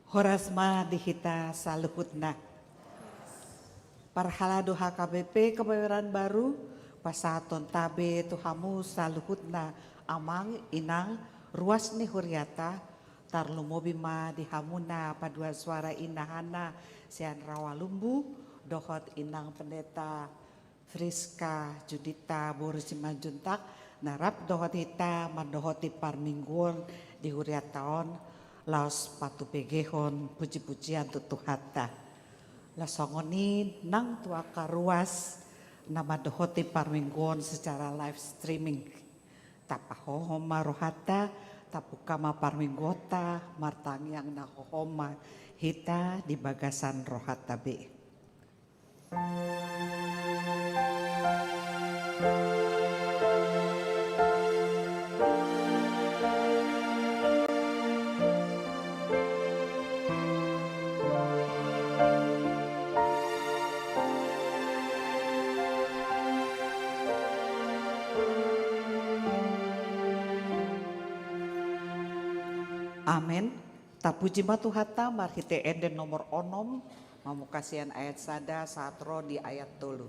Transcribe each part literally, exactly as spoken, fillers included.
Horas ma di hita saluhutna. Parhalado H K B P Kebayoran Baru, pasahaton tabe tu hamu saluhutna, amang, inang, ruas ni huriata, tarlumobi ma di hamuna paduan suara inahana sian Rawalumbu, dohot inang pendeta Friska Judita boru Simanjuntak, na rap dohot hita mandohoti parmingguon di huriata on, laos patubegehon puji-pujian tu Tuhanta. Laos songon i nang tu angka ruas na mandohoti parmingguon secara live streaming. Tapahohom ma rohanta, tabuka ma parmingguonta, martangiang na hohom ma hita di bagasan rohanta be. Amen. Tapuji ma Tuhanta marhite ende nomor onom, mamungka sian ayat sada sahat ro di ayat tolu.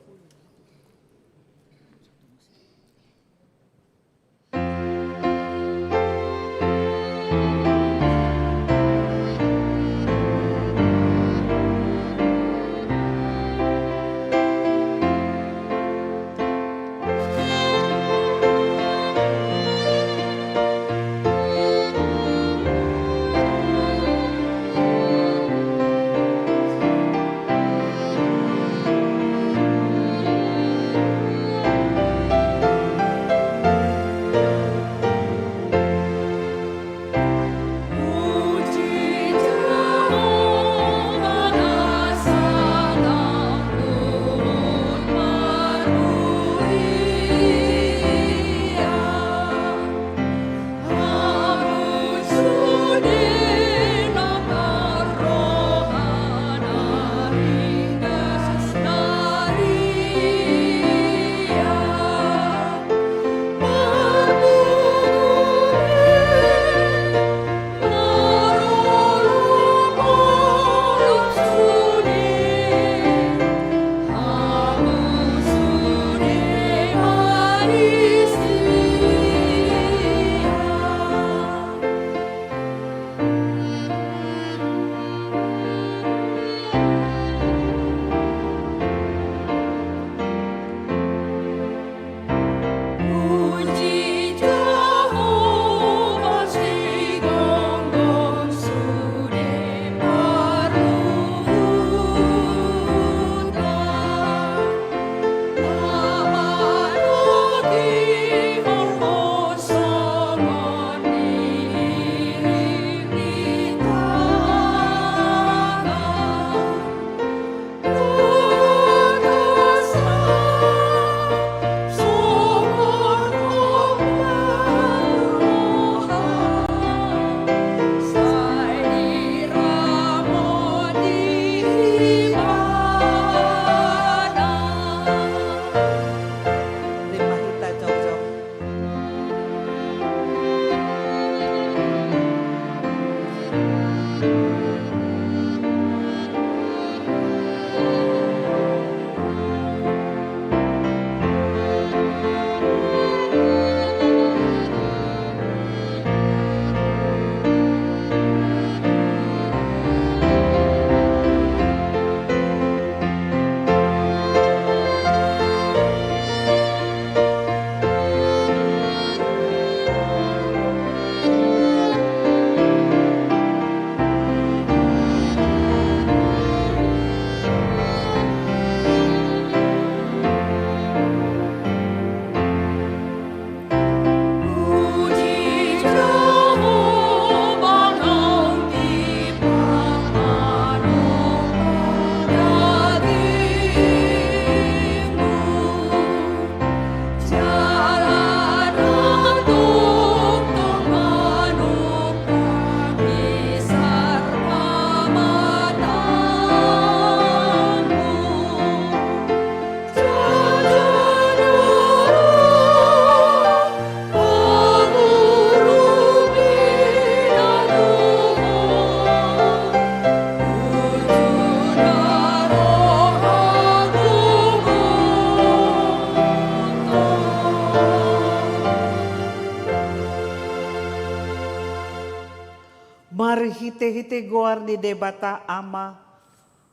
marhitehite goar ni Debata Ama,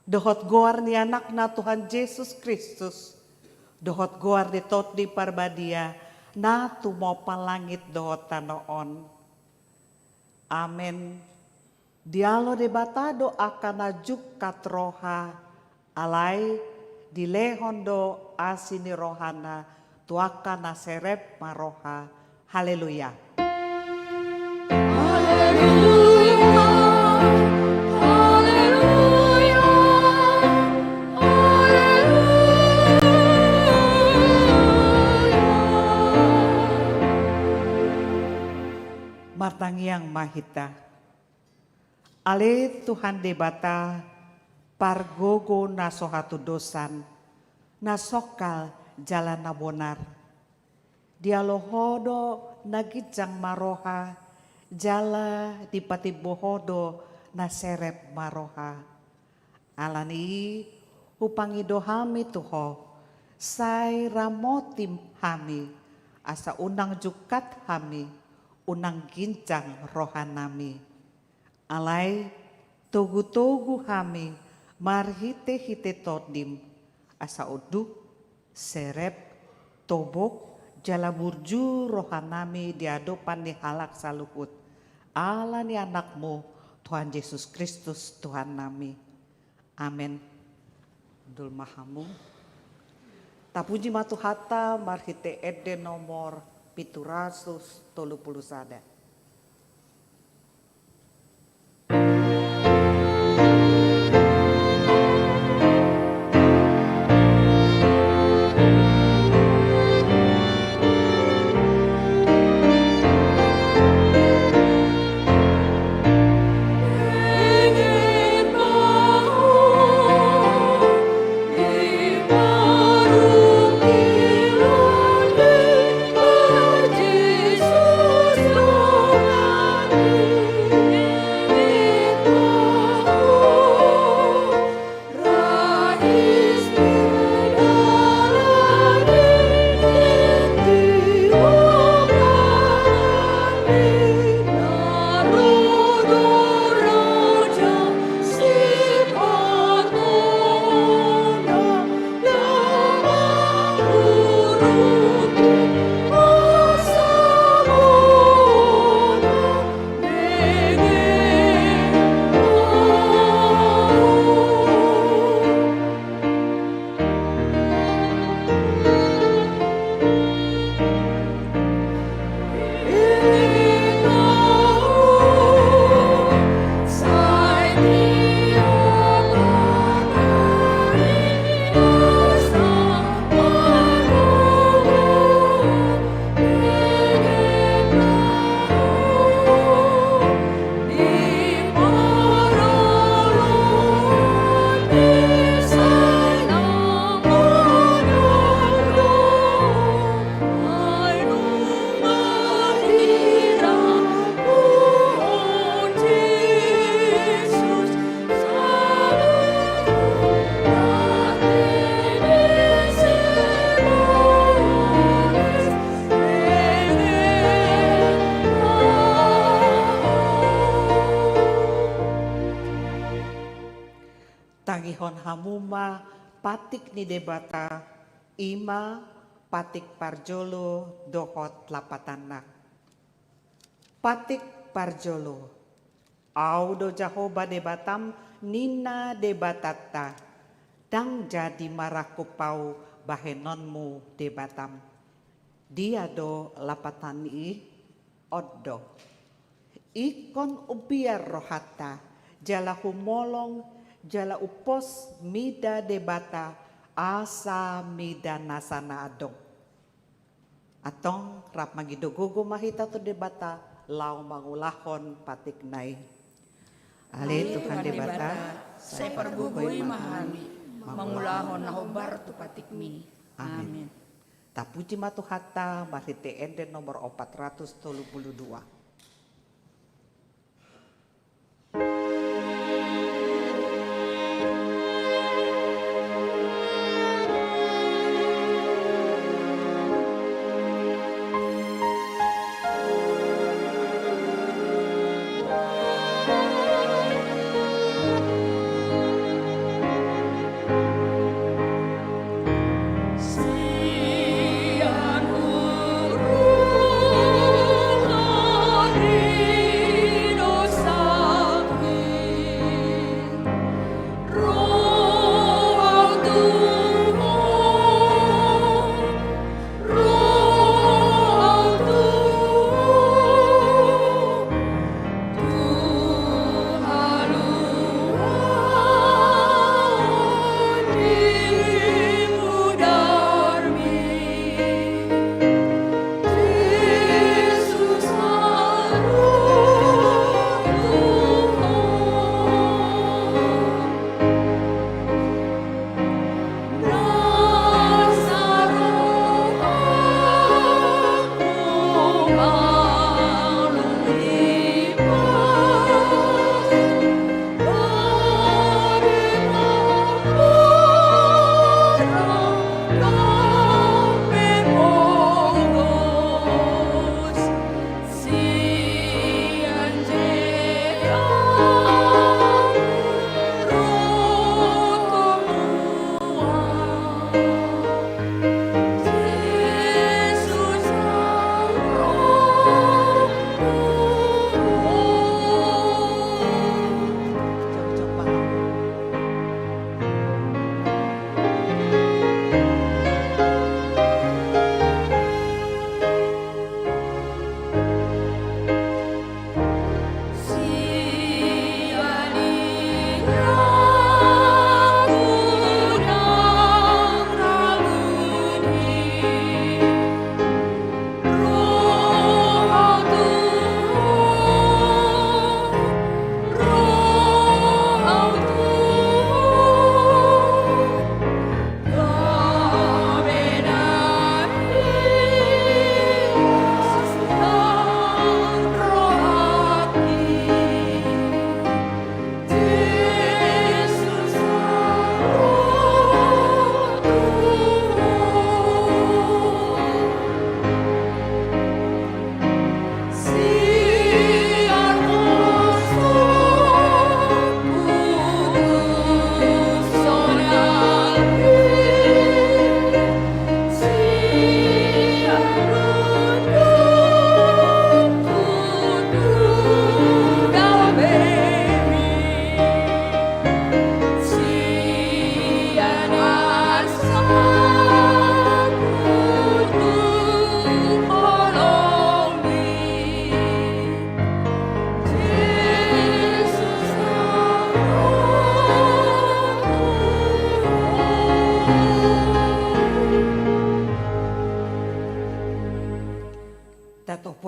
dohot goar ni Anakna Tuhan Jesus Kristus, dohot goar ni Tondi Parbadia, na tumompa langit dohot tano on. Amen. Dialo Debata do angka na jungkat roha, alai dilehon do asi ni rohana tu angka na serep marroha. Haleluya. Haleluya, haleluya, haleluya. Martangiang ma hita. Ale Tuhan Debata, pargogo na so hatudosan, na songkal jala na bonar. Dialo Ho do na ginjang marroha, jala dipatimbo Ho do na serep marroha. Alani i hupangido hami tu Ho, sai ramotim hami, asa unang jungkat hami, unang ginjang rohanami. Alai togutogu hami marhitehite Tondim, asa unduk, serep, tobok, jala burju rohanami di adopan ni halak saluhut, ala ni Anakmu, Tuhan Jesus Kristus, Tuhannami. Amen. Hundul ma hamu. Tapuji ma Tuhanta marhite ende nomor pitu ratus tolu pulu sada. Tangihon hamu ma patik ni Debata, i ma patik parjolo dohot lapatanna. Patik parjolo. Au do Jahowa Debatam, ninna Debatanta, ndang jadi marangkup au bahenonmu Debatam. Dia do lapatan i? On do. Ingkon umbiar rohanta, jala humolong, jala umpos mida Debata, asa mida nasa na adong. Antong rap mangido gogo ma hita tu Debata, laho mangulahon patikna i. Ale Tuhan Debata, sai pargogoi ma hami, mangulahon na hombar tu patikmi. Amen. Amen. Tapuji ma Tuhanta, marhite ende nomor opat ratus tolu pulu dua.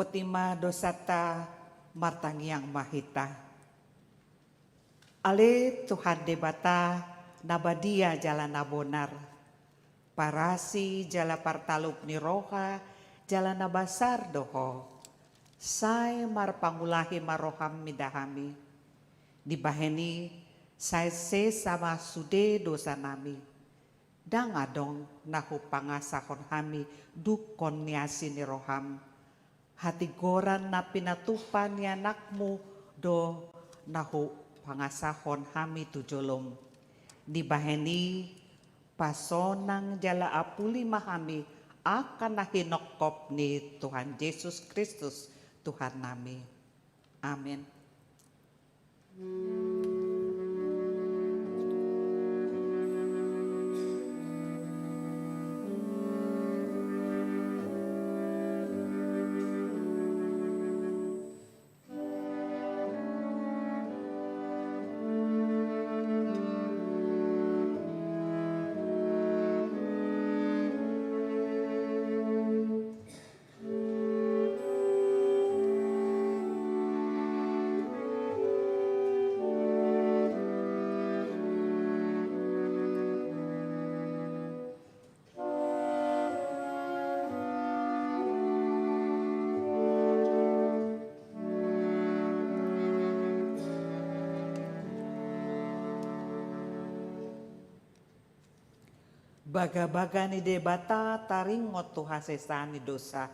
Ima dosanta, martangiang ma hita. Ale Tuhan Debata, na badia jala na bonar, parasi jala partalup ni roha, jala na basar do Ho. Sai marpangulahi ma roham mida hami. Dibahen i, sai sesa ma sude dosanami. Ndang adong na hupangasahon hami dungkon ni asi ni roham. Hatigoran na pinatupa ni anakmu do na hupangasahon hami tu jolom. Dibahen i, pasonang jala apuli ma hami angka na hinongkop ni Tuhan Jesus Kristus Tuhannami. Amen. Bagabaga ni Debata taringot tu hasesaan ni dosa.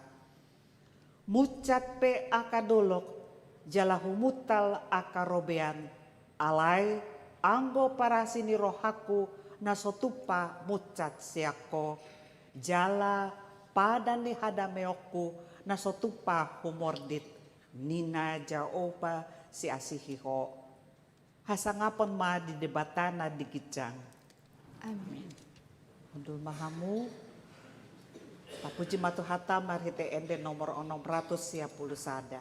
Munsat pe angka dolok, jala humuntal angka robean, alai anggo parasi ni rohangku na so tumpa munsat sian Ho, jala padan ni hadameonku na so tumpa humordit, ninna Jahowa siasihi Ho. Hasangapon ma di Debata na di ginjang. Amin. Hundul ma hamu. Tapuji ma Tuhanta marhite ende nomor onom ratus sia pulu sada.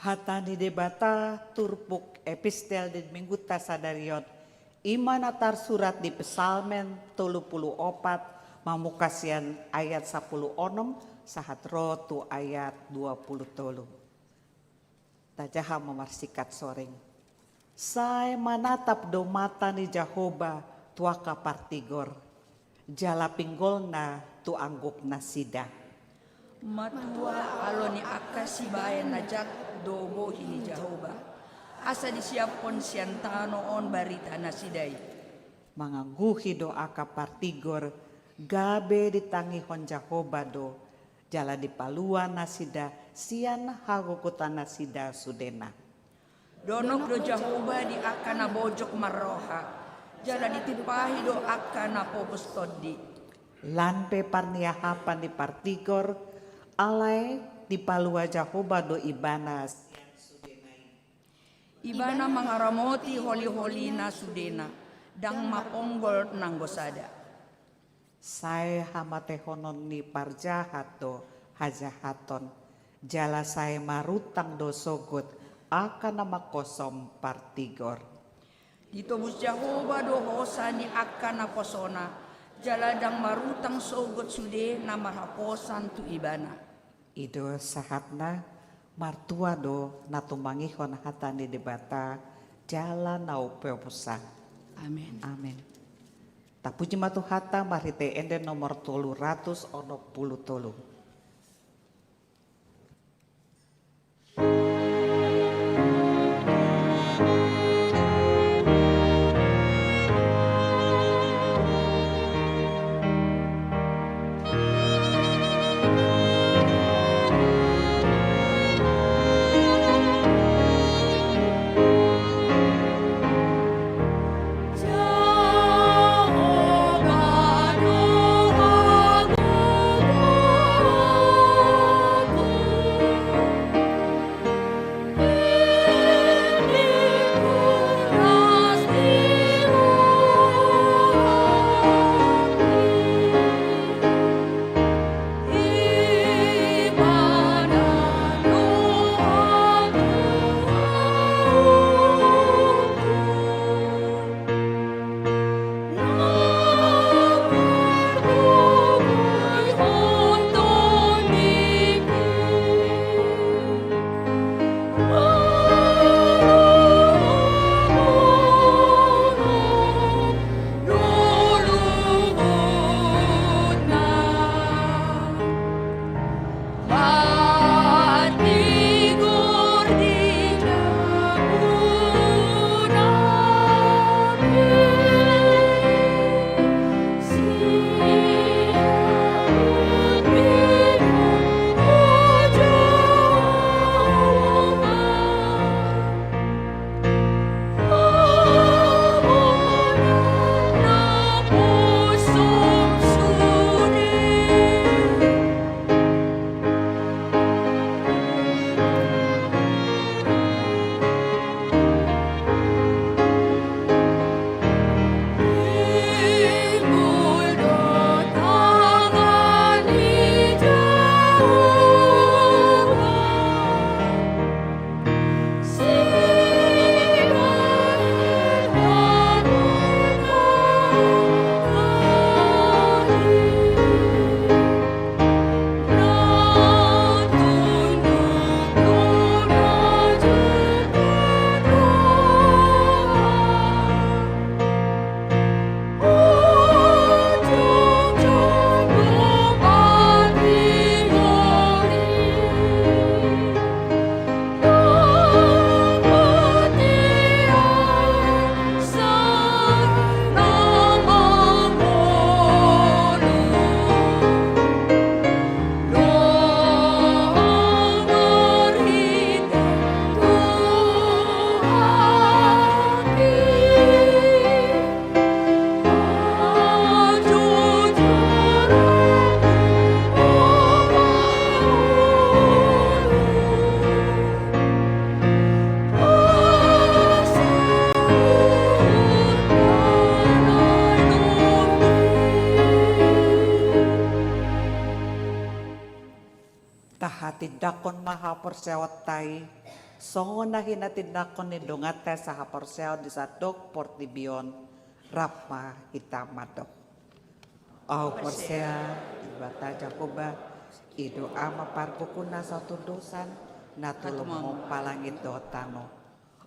Hata ni Debata turpuk epistel di minggunta sadari on, ima na tarsurat di Psalmen tolu pulu opat, mamungka sian ayat sapulu onom sahat ro tu ayat dua pulu tolu. Tajaha ma marsingkat soring. Sai manatap do mata ni Jahowa tu angka partigor, jala pinggolna tu angguknasida. Matua alo ni angka sibaen na jat do bohi ni Jahowa, asa disiaphon sian tano on baritanasida i. Mangangguhi do angka partigor, gabe ditangihon Jahowa do, jala dipalua nasida sian hagogotannasida sudena. Donok do Jahowa di angka na bojok marroha, jala ditimpahi do angka na pogos tondi. Lan pe parniahapan ni partigor, alai Dipalua Jahowa do ibana sian sudena i. Ibana mangaramoti holi-holina sudena, ndang maponggol nanggo sada. Sae hamatehonon ni parjahat do hajahaton, jala sae marutang do sogot angka na manghosom partigor. Ditobus Jahowa do hosa ni angka naposona, jala ndang marutang sogot sude na marhaposan tu ibana. I do sahatna. Martua do na tumangihon hata ni Debata jala na umpeopusna. Amen. Amen. Tapuji ma Tuhanta marhite ende nomor tolu ratus onom pulu tolu. Tahatindangkon ma haporseaonta i, songon na hinatindangkon ni donganta sahaporseaon di sandok portibi on. Rap ma hita mandok. Ahu porsea di Debata Jahowa, i do Ama pargogo na sahapolhon dosa, na tolu mangompa langit dohot tano.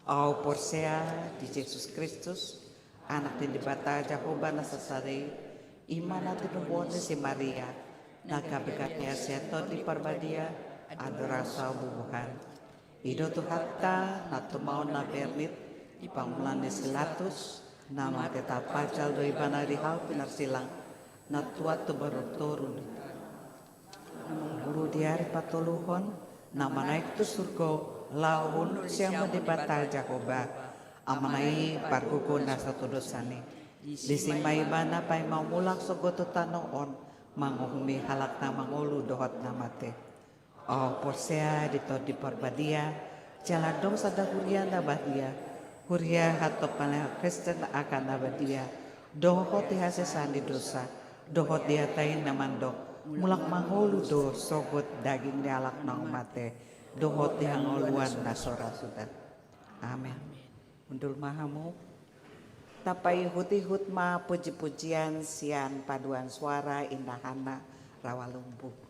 Ahu porsea di Jesus Kristus, Anak ni Debata Jahowa na sasada i, i ma na tinubuhon ni si Maria, na gabe gabe sian Tondi Parbadia, andorang so bubuhan. I do Tuhanta, na tumaon na bernit, di pangula ni si Latus, na mate tarpajal do ibana di hau pinarsilang, na tuat tu barutoru ni tano. Na mangolu di ari patoluhon, na manaek tu surgo, laho hundul sian Debata Jahowa, Amana i pargogo na sahapolhon dosa i. Disi ma ibana paima mulak sogot tu tano on, manguhumi halak na mangolu dohot na mate. Au porsea di Tondi Parbadia, jala adong sada huria na badia, huria hatop pala Kristen angka na badia, dohot di hasesaan ni dosa, dohot di hata i na mandok, mulak mangolu do sogot daging ni halak naung mate, dohot di hangoluan na so ra suda. Amen. Hundul ma hamu. Tapaihut-ihut ma puji-pujian sian paduan suara Indahanna Rawalumbu.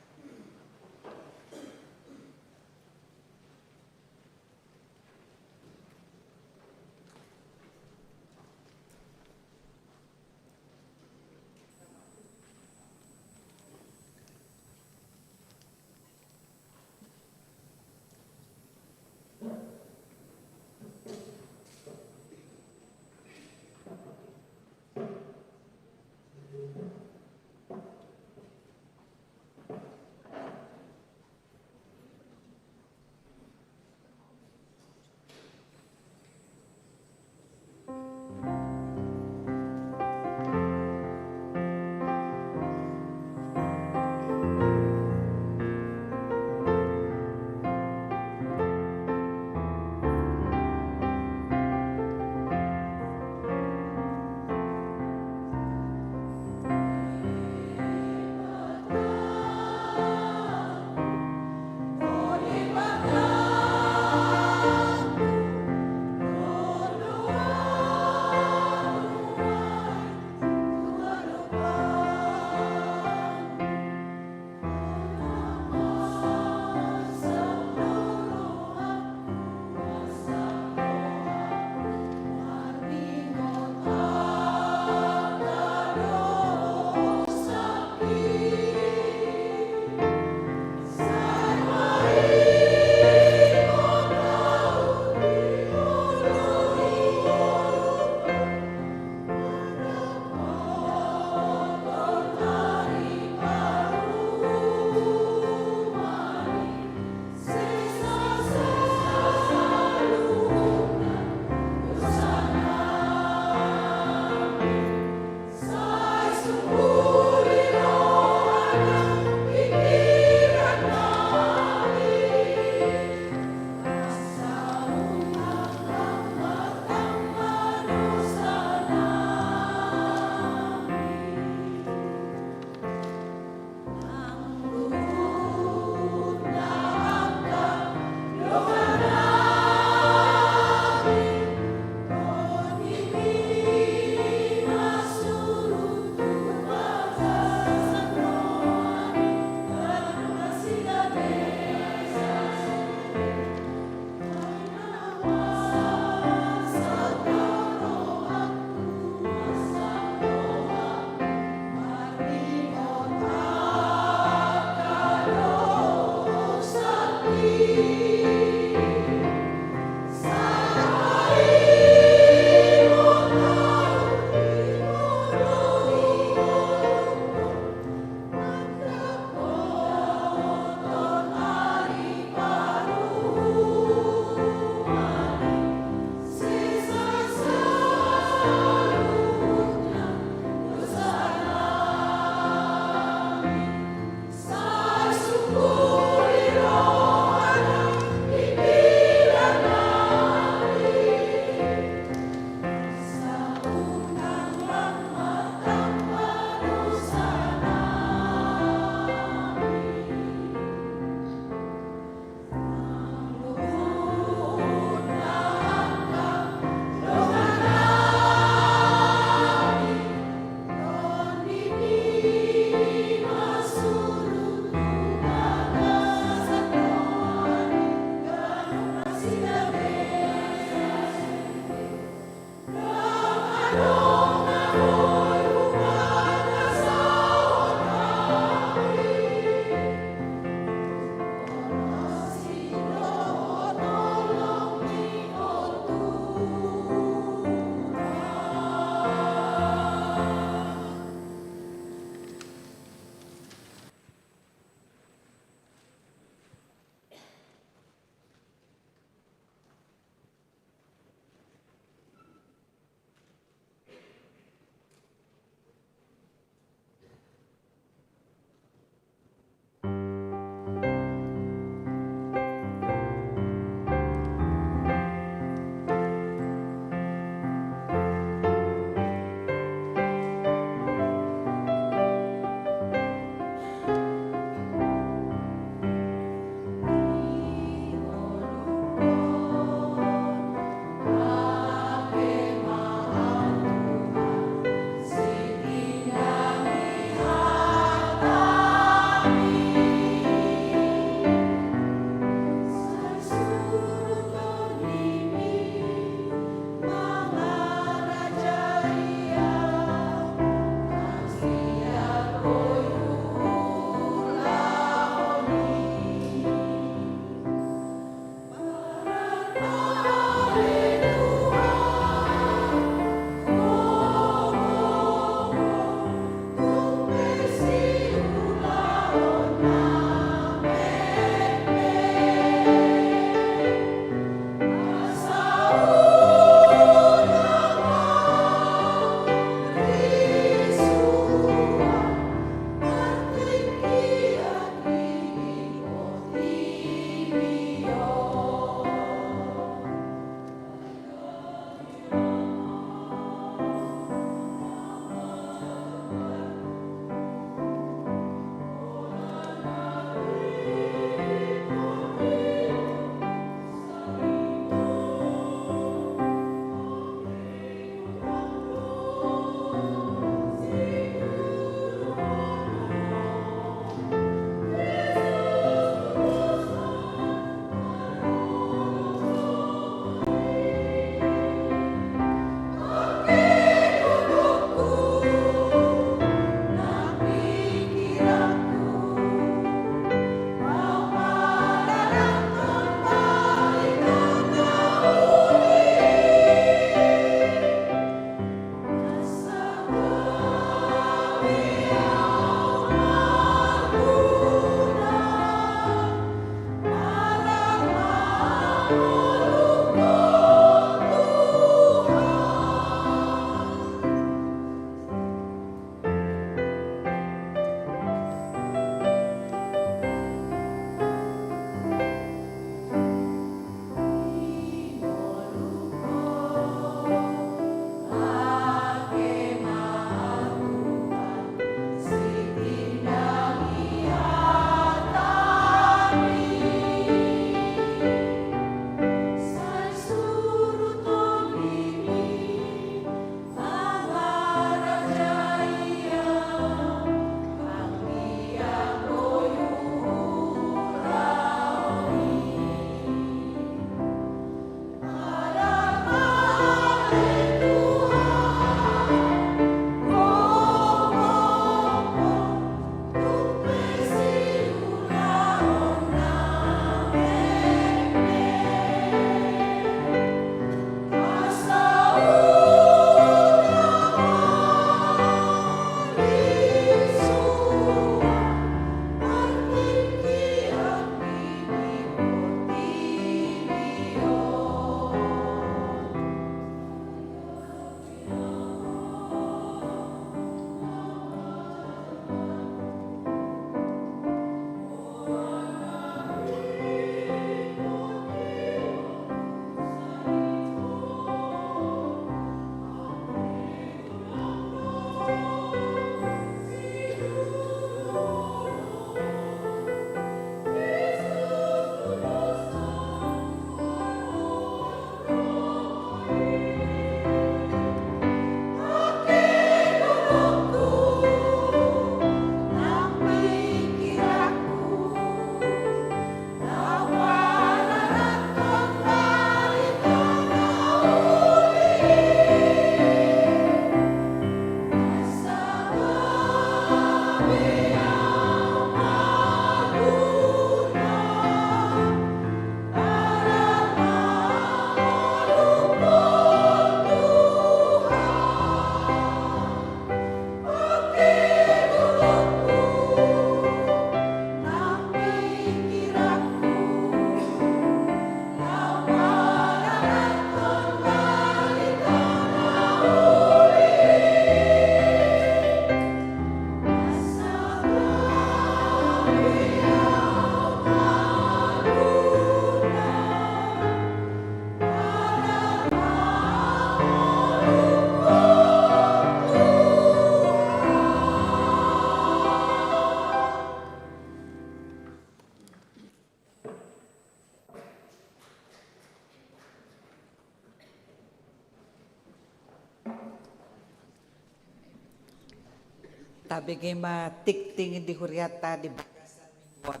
Tabege ma tingting di hurianta di bagasan minggu on.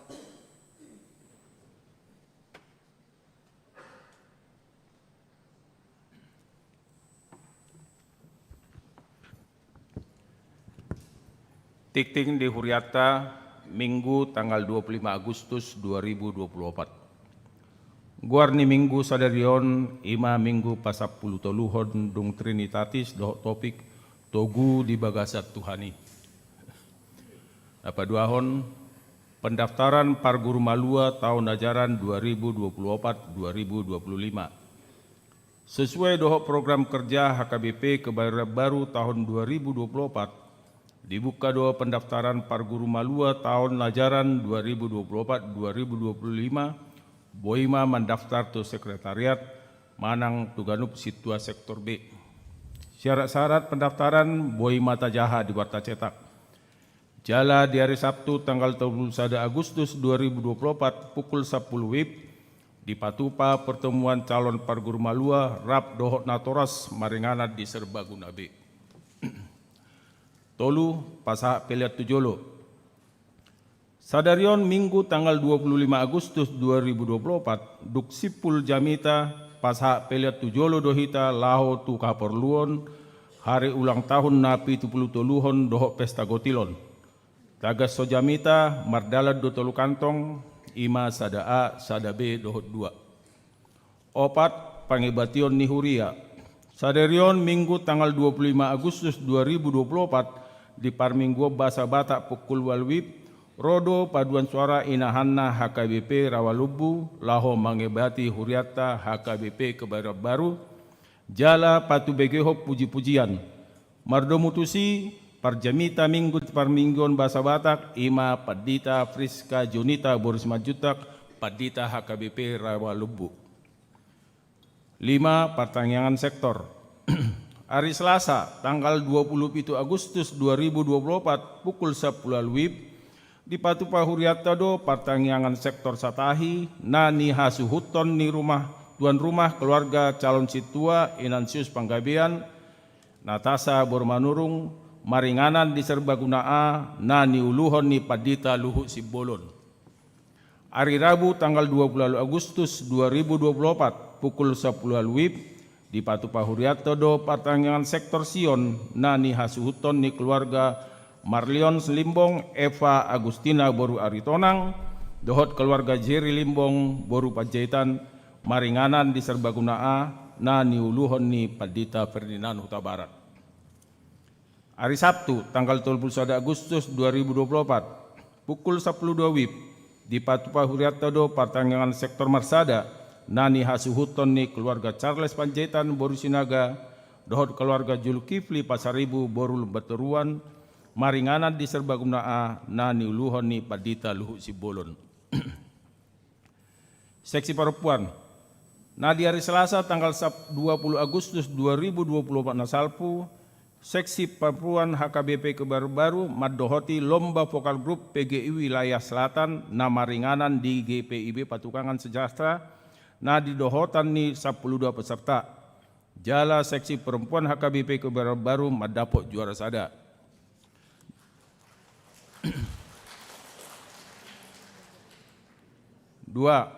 Tingting di hurianta, Minggu tanggal dua puluh lima Agustus dua ribu dua puluh opat. Goar ni Minggu sadari on i ma Minggu pasampulutoluhon dung Trinitatis dohot topik Togu di bagasan Tuhan i. Na paduahon, pendaftaran parguru malua taon ajaran dua ribu dua puluh opat dua ribu dua puluh lima. Sesuai dohot program kerja H K B P Kebayoran Baru tahun dua ribu dua puluh opat, dibuka do pendaftaran parguru malua taon ajaran dua ribu dua puluh opat dua ribu dua puluh lima, boi ma mandaftar tu sekretariat manang tu ganup sintua sektor B. Syarat-syarat pendaftaran boi ma tajaha di warta cetak. Jala di ari Sabtu tanggal tolu puluh sada Agustus dua ribu dua puluh opat pukul sampulu WIB, dipatupa pertemuan calon parguru malua rap dohot natoras maringanan di Serbaguna B. Tolu, pasahat pelean tu jolo. Sadari on Minggu tanggal dua puluh lima Agustus dua ribu dua puluh opat, dung simpul jamita, pasahat pelean tu jolo do hita laho tu haporluon hari ulang tahun na pitu puluh toluhon dohot pesta gotilon. Tagan so jamita mardalan do tolu kantong, i ma sada A, sada B dohot dua. Opat, pangebation ni huria. Sadari on Minggu tanggal dua puluh lima Agustus dua ribu dua puluh opat, di parmingguon bahasa Batak pukul ualu WIB, ro do paduan suara inahanna H K B P Rawa Lumbu laho mangebati hurianta H K B P Kebayoran Baru, jala patubegehon puji-pujian. Mardomu tusi, parjamita Minggu di parmingguon bahasa Batak, i ma Pandita Friska Junita boru Simanjuntak, Pandita H K B P Rawa Lumbu. Lima, partangiangan sektor. Ari Selasa, tanggal dua puluh pitu Agustus dua ribu dua puluh opat, pukul sampulu ualu WIB, dipatupa hurianta do partangiangan sektor Satahi, na nihasuhuton ni rumah, tuan rumah keluarga calon sintua Inansius Panggabean, Natasa boru Manurung, maringanan di Serbaguna A, na niuluhon ni Pandita Luhut Simbolon. Ari Rabu tanggal dua puluh ualu Agustus dua ribu dua puluh opat, pukul sampulu ualu WIB, dipatupa hurianta do partangiangan sektor Sion, na nihasuhuton ni keluarga Marlion Limbong, Eva Agustina boru Aritonang, dohot keluarga Jerry Limbong boru Panjaitan, maringanan di Serbaguna A, na niuluhon ni Pandita Ferdinand Hutabarat. Ari Sabtu, tanggal tolu puluh sada Agustus dua ribu dua puluh opat, pukul sampulu dua WIB, dipatupa hurianta do partangiangan sektor Marsada, na nihasuhuton ni keluarga Charles Panjaitan boru Sinaga, dohot keluarga Zulkifli Pasaribu boru Lumbantoruan, maringanan di Serbaguna A, na niuluhon ni Pandita Luhut Simbolon. Seksi parompuan. Na di ari Selasa tanggal sap-, dua puluh Agustus dua ribu dua puluh opat na salpu, seksi parompuan H K B P Kebayoran Baru mandohoti lomba vokal grup P G I wilayah selatan na maringanan di G P I B Patukangan Sejahtera, na nidohotan ni sampulu dua peserta. Jala seksi parompuan H K B P Kebayoran Baru mandapot juara sada. Dua,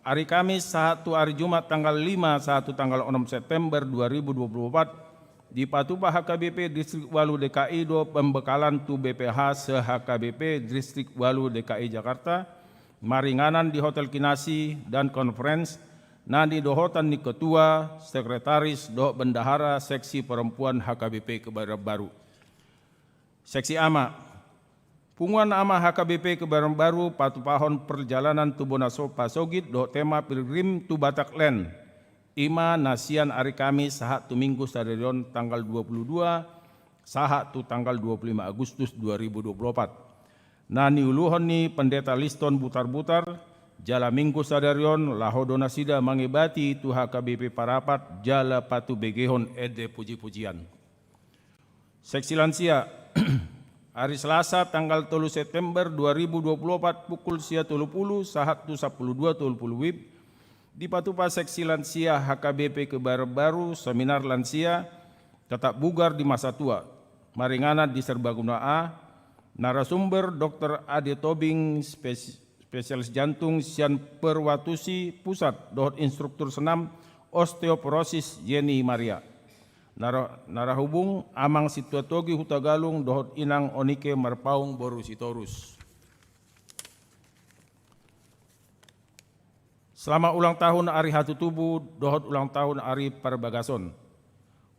ari Kamis sahat tu ari Jumat tanggal lima sahat tu tanggal onom September dua ribu dua puluh opat, dipatupa H K B P Distrik ualu D K I do pembekalan tu B P H se-H K B P Distrik ualu D K I Jakarta, maringanan di Hotel Kinasi dan Conference, na nidohotan ni ketua, sekretaris dohot bendahara seksi parompuan H K B P Kebayoran Baru. Seksi ama. Punguan ama H K B P Kebayoran Baru patupahon perjalanan tu bona so-, pasogit dohot tema pilgrim tu Batak Land. I ma na sian ari Kamis sahat tu Minggu sadari on tanggal dua puluh dua sahat tu tanggal dua puluh lima Agustus dua ribu dua puluh opat. Na niuluhon ni Pendeta Liston Butarbutar, jala Minggu sadari on laho do nasida mangebati tu H K B P Parapat jala patubegehon ende puji-pujian. Seksi lansia. Ari Selasa tanggal tolu September dua ribu dua puluh opat pukul sia tolu puluh sahat tu sampulu dua tolu puluh WIB, dipatupa seksi lansia H K B P Kebayoran Baru seminar lansia tetap bugar di masa tua, maringanan di Serbaguna A, Narasumber, Doktor Ade Tobing, spes-, spesialis jantung sian Perwatusi Pusat dohot instruktur senam osteoporosis Yeni Maria. Nara-, narahubung, Amang Sintua Togi Hutagalung dohot Inang Onike Marpaung boru Sitorus. Selamat ulang tahun ari hatutubu dohot ulang tahun ari parbagason.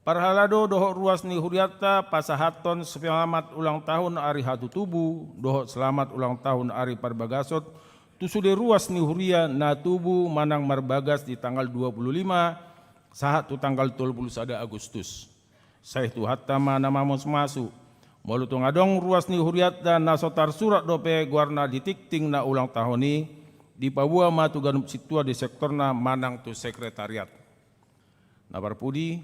Parhalado dohot ruas ni hurianta pasahathon selamat ulang tahun ari hatutubu dohot selamat ulang tahun ari parbagason tu sude ruas ni huria na tubu manang marbagas di tanggal dua puluh lima sahat tu tanggal tolu puluh sada Agustus. Sai Tuhanta ma na mamasumasu. Molo tung adong ruas ni hurianta na so tarsurat dope goarna di tingting na ulang tahun i, dipaboa ma tu ganup sintua di sektorna manang tu sekretariat. Na parpudi,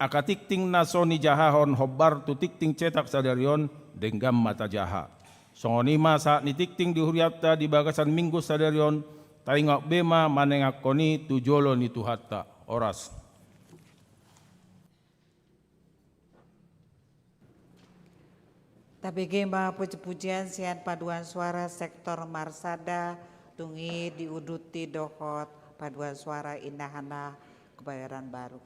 angka tingting na so nijahahon hombar tu tingting cetak sadari on, denggan ma tajaha. Songon i ma sahat ni tingting di hurianta di bagasan minggu sadari on, taingot be ma manenganhon i tu jolo ni Tuhanta. Horas. Tabege ma puji-pujian sian paduan suara sektor Marsada, dung i diuduti dohot paduan suara Inahana Kebayoran Baru.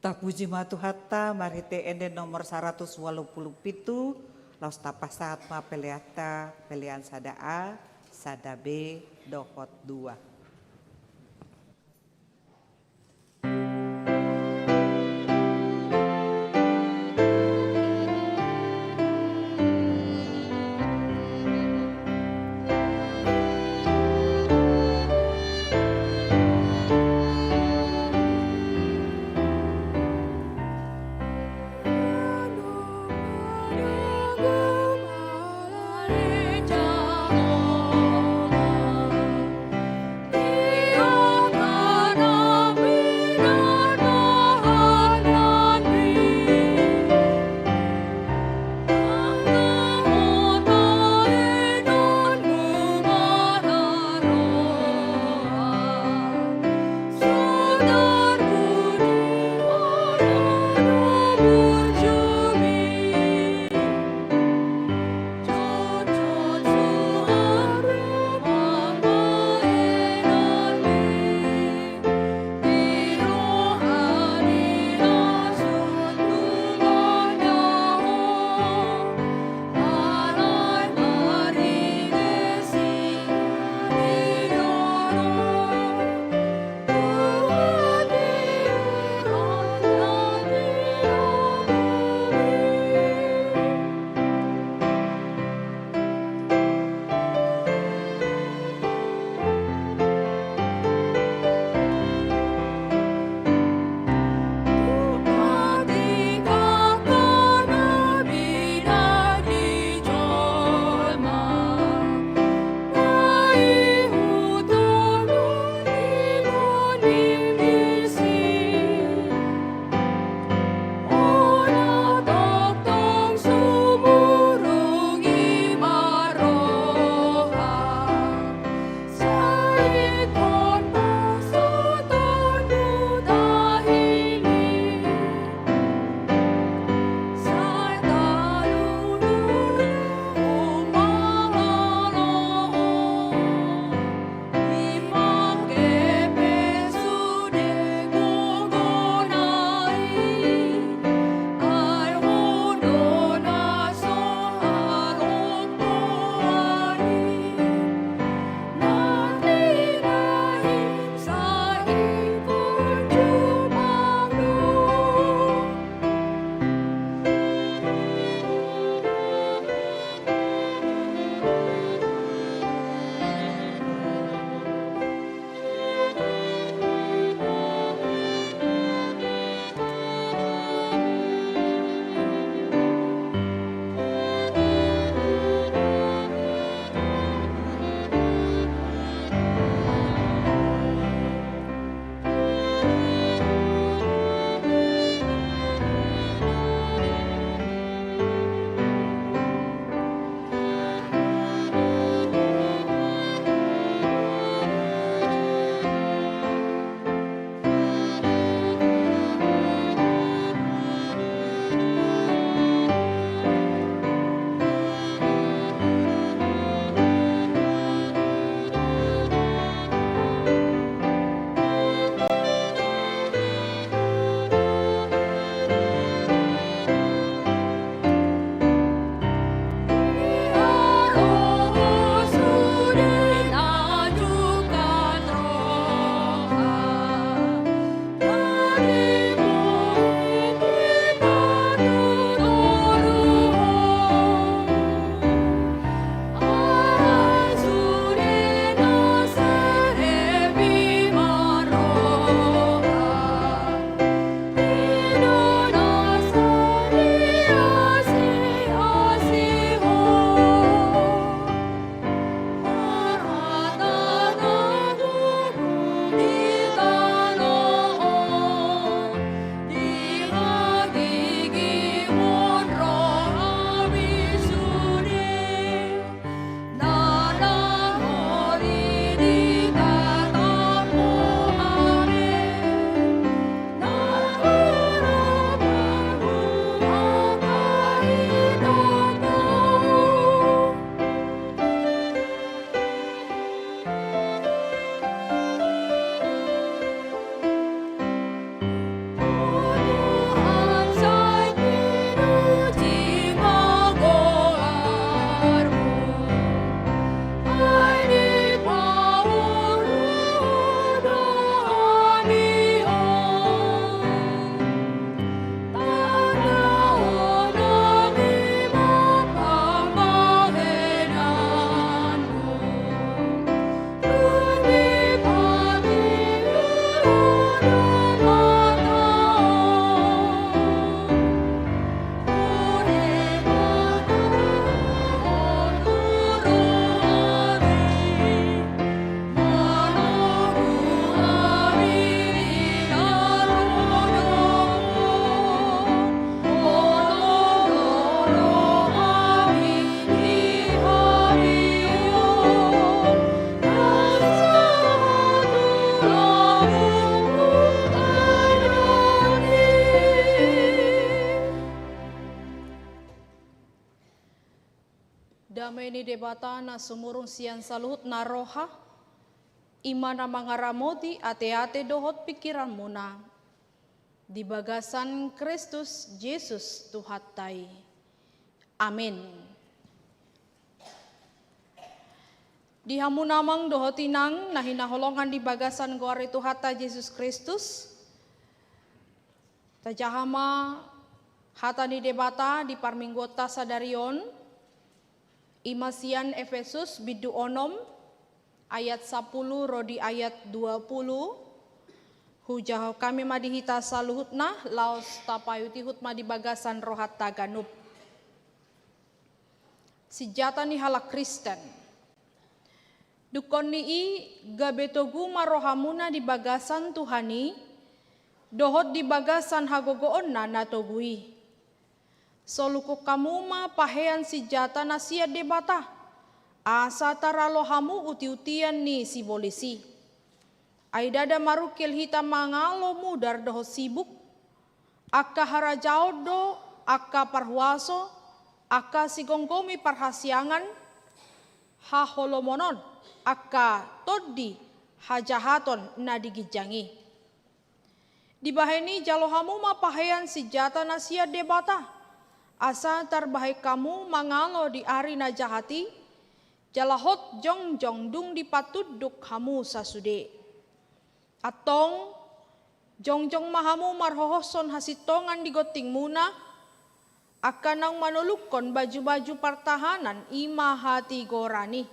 Tapuji ma Tuhanta, marhite ende nomor saratus ualu pulu pitu, laos tapasahat ma peleanta, pelean sada A, sada B, dohot dua. Ini Debata na sumurung sian saluhutna roha, i ma na mangaramoti ateate dohot pingkiranmuna di bagasan Kristus Jesus Tuhanta i. Amin. Di hamu na amang dohot inang na hinaholongan di bagasan goar ni Tuhanta Jesus Kristus, tajaha ma hata ni Debata di parmingguonta sadari on, i ma sian Efesus bindu onom ayat sapuluh ro di ayat dua puluh. Hujahahon hami ma di hita saluhutna laos tapaihutihut ma di bagasan rohanta ganup. Sinjata ni halak Kristen. Dungkon ni i, gabe togu ma rohamuna di bagasan Tuhan i, dohot di bagasan hagogoonna na togu i. Solukhon hamu ma pahean sinjata na sian Debata, asa taralo hamu utiutian ni sibolis i. Ai ndada marungkil hita mangalo mudar dohot sibuk, angka harajaon do, angka parhuaso, angka sigomgomi parhasiangan, haholomonon, angka tondi hajahaton na di ginjang i. Dibahen i jalo hamu ma pahean sinjata na sian Debata, asa tarbahen hamu mangalo di ari na jahat i, jala hot jongjong dung dipatunduk hamu sasude. Antong, jongjong ma hamu marhohoshon hasintongan di gontingmuna, angka naung manolukhon bajubaju partahanan i ma hatigoran i.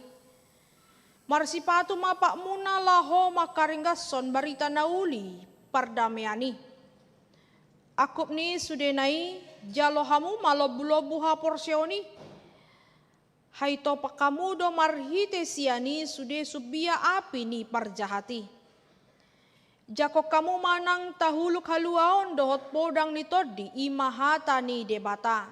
Marsipatu ma patmuna laho mangkaringgashon barita na uli pardamean i. Angkup ni sudena i, jalo hamu ma lombulombu haporseaon i. Haitopang hamu do marhite sian i sude sumbia api ni parjahat i. Jangkon hamu ma nang tahuluk haluaon dohot podang ni tondi, i ma hata ni Debata.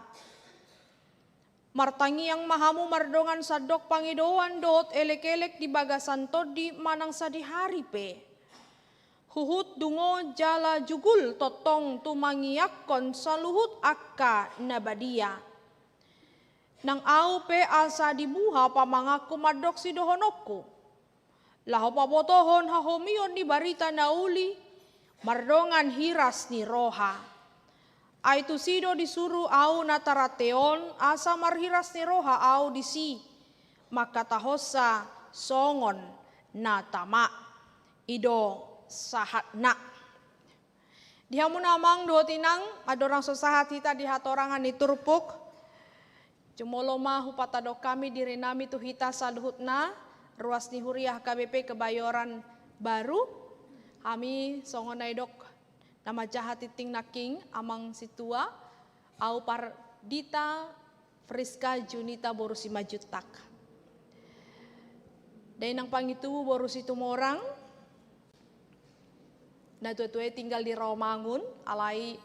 Martangiang ma hamu mardongan sandok pangidoan dohot elekelek di bagasan tondi manang sadihari pe. Huhut dungo jala jugul tongtong tumangiangkon saluhut angka na badia. Nang ahu pe asa dibuha pamanganku mandok sidohononku, laho pabotohon hahomion ni barita na uli mardongan hiras ni roha. Ai tusi do disuru ahu na tarante on, asa marhiras ni roha ahu disi, mangkatahonsa songon na tama. I do sahatna. Di hamu na amang dohot inang, andorang so sahat hita di hatorangan ni turpuk, jumolo ma hupatadok hami dirinami tu hita saluhutna, ruas ni huria H K B P Kebayoran Baru. Hami songon na didok na manjaha tintin nangkin amang sintua, ahu Pardita Friska Junita boru Simanjuntak. Dainang Pangintubu boru Situmorang, natuatua i tinggal di Rawamangun, alai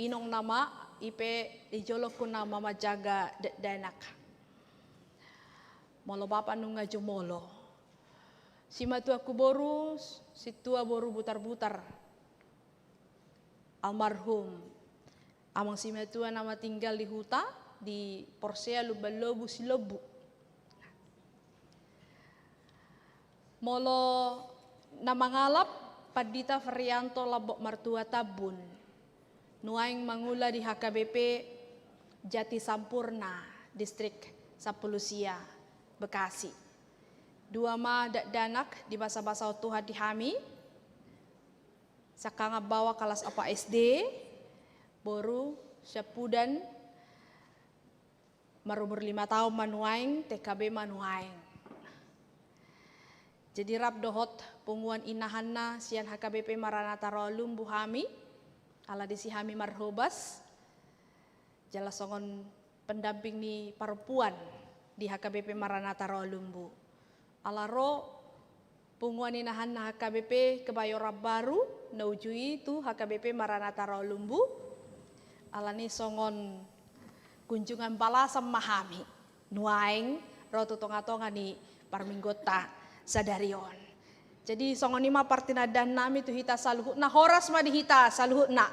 inong nama i pe di jolongku nama manjaga da-, dakdanak. Molo bapa nunga jumolo. Simatuangku boru, sintua boru Butarbutar. Almarhum amang simatua nama tinggal di huta, di Porsea Lumban Lobu Silombu. Molo na mangalap, Pandita Ferianto Lombok Martua Tambun, nuaeng mangula di H K B P Jati Sampurna, Distrik Sampulu Sia, Bekasi. Dua ma dakdanak dibasabasahon Tuhan di hami, sangkangan baoa kalas opat S D, boru Siampudan, marumur lima taon ma nuaeng, T K B ma nuaeng. Jadi rap dohot punguan inahanna sian H K B P Maranatha Rawa Lumbu hami, ala disi hami marhobas, jala songon pendamping ni parompuan di H K B P Maranatha Rawa Lumbu. Ala ro punguan inahanna H K B P Kebayoran Baru na uju i tu H K B P Maranatha Rawa Lumbu. Alani songon kunjungan balasan ma hami nuaeng ro tu tongatonga ni parmingguonta sadari on. Jadi songon i ma partinandaan nami tu hita saluhutna, horas ma di hita saluhutna.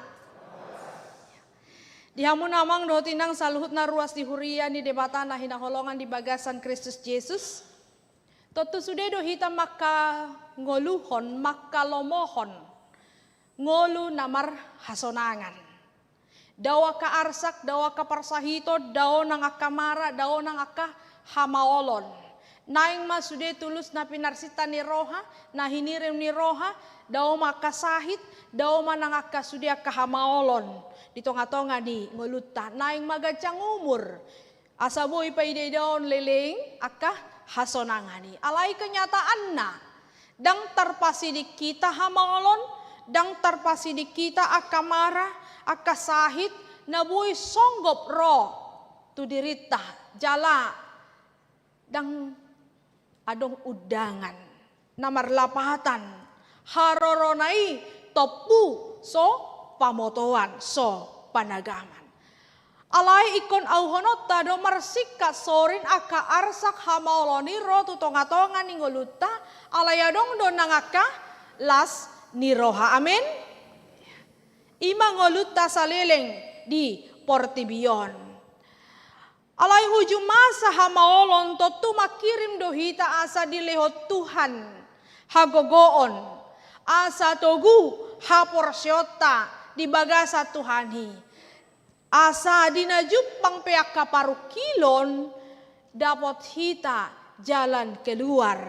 Di hamu na amang dohot inang saluhutna ruas di huria ni Debata na hinaholongan di bagasan Kristus Jesus. Tontu sude do hita mangkangoluhon, mangkalomohon ngolu na marhasonangan. Dao angka arsak, dao angka parsahiton, dao nang angka mara, dao nang angka hamaolon. Naeng ma sude tulus na pinarsinta ni roha, na hinirim ni roha, dao ma angka sahit, dao ma nang angka sude angka hamaolon di tongatonga ni ngolunta. Naeng ma ganjang umur, asa boi paidaidaon leleng angka hasonangan i. Alai kenyataanna, ndang tarpasiding hita hamaolon, ndang tarpasiding hita angka mara, angka sahit, na boi songgop ro tu dirinta, jala ndang adong undangan na marlapatan, harorona i tompu so pamotoan, so panagaman. Alai ingkon auhononta do marsingkat sorin angka arsak hamaolon i ro tu tongatonga ni ngolunta, alai adong do nang angka las ni roha. Amen. I ma ngolunta saleleng di portibi on. Alai uju masa hamaolon tontu mangkirim do hita asa dilehon Tuhan hagogoon, asa togu haporseaonta di bagasan Tuhan i, asa di na jumpang pe angka parungkilon, dapot hita jalan keluar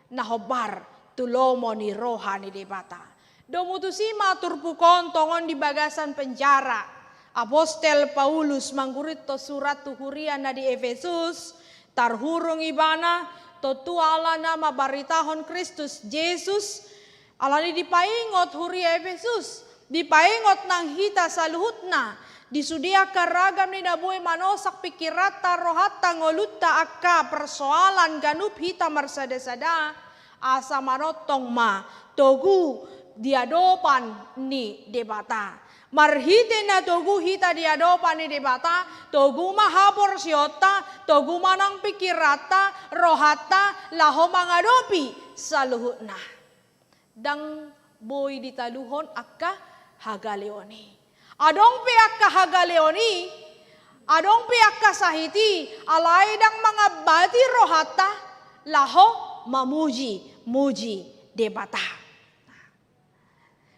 na hombar tu lomo ni roha ni Debata. Domu tusi ma turpuk on tongon di bagasan penjara. Apostel Paulus manggurithon surat tu huria na di Efesus, tarhurung ibana, tontu ala na mambaritahon Kristus Jesus, alani dipaingot huria Efesus, dipaingot nang hita saluhutna, di sude angka ragam ni na boi manosak pingkiranta, rohanta, ngolunta, angka persoalan ganup hita marsadasada, asa manongtong ma togu di adopan ni Debata. Marhite na togu hita di adopan ni Debata, togu ma haporseaonta, togu ma nang pingkiranta, rohanta, laho mangadopi saluhutna. Ndang boi ditaluhon angka hagaleon i. Adong pe angka hagaleon i, adong pe angka sahit i, alai ndang mangambati rohanta laho mamuji-muji Debata.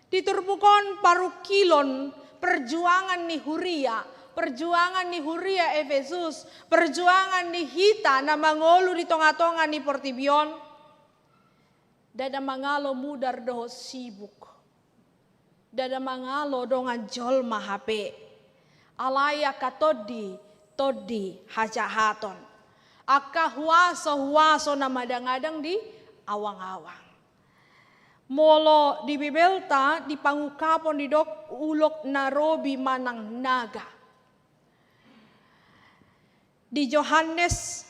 Di turpuk on parungkilon perjuangan ni huria, perjuangan ni huria Efesus, perjuangan ni hita na mangolu di tongatonga ni portibi on. Ndada mangalo mudar dohot sibuk. Ndada mangalo dongan jolma hape. Alai angka tondi, tondi hajahaton. Angka huaso, huaso na madangadang di awang-awang. Molo di Bibelta, di Pangungkapon didok ulok na robi manang naga. Di Johannes,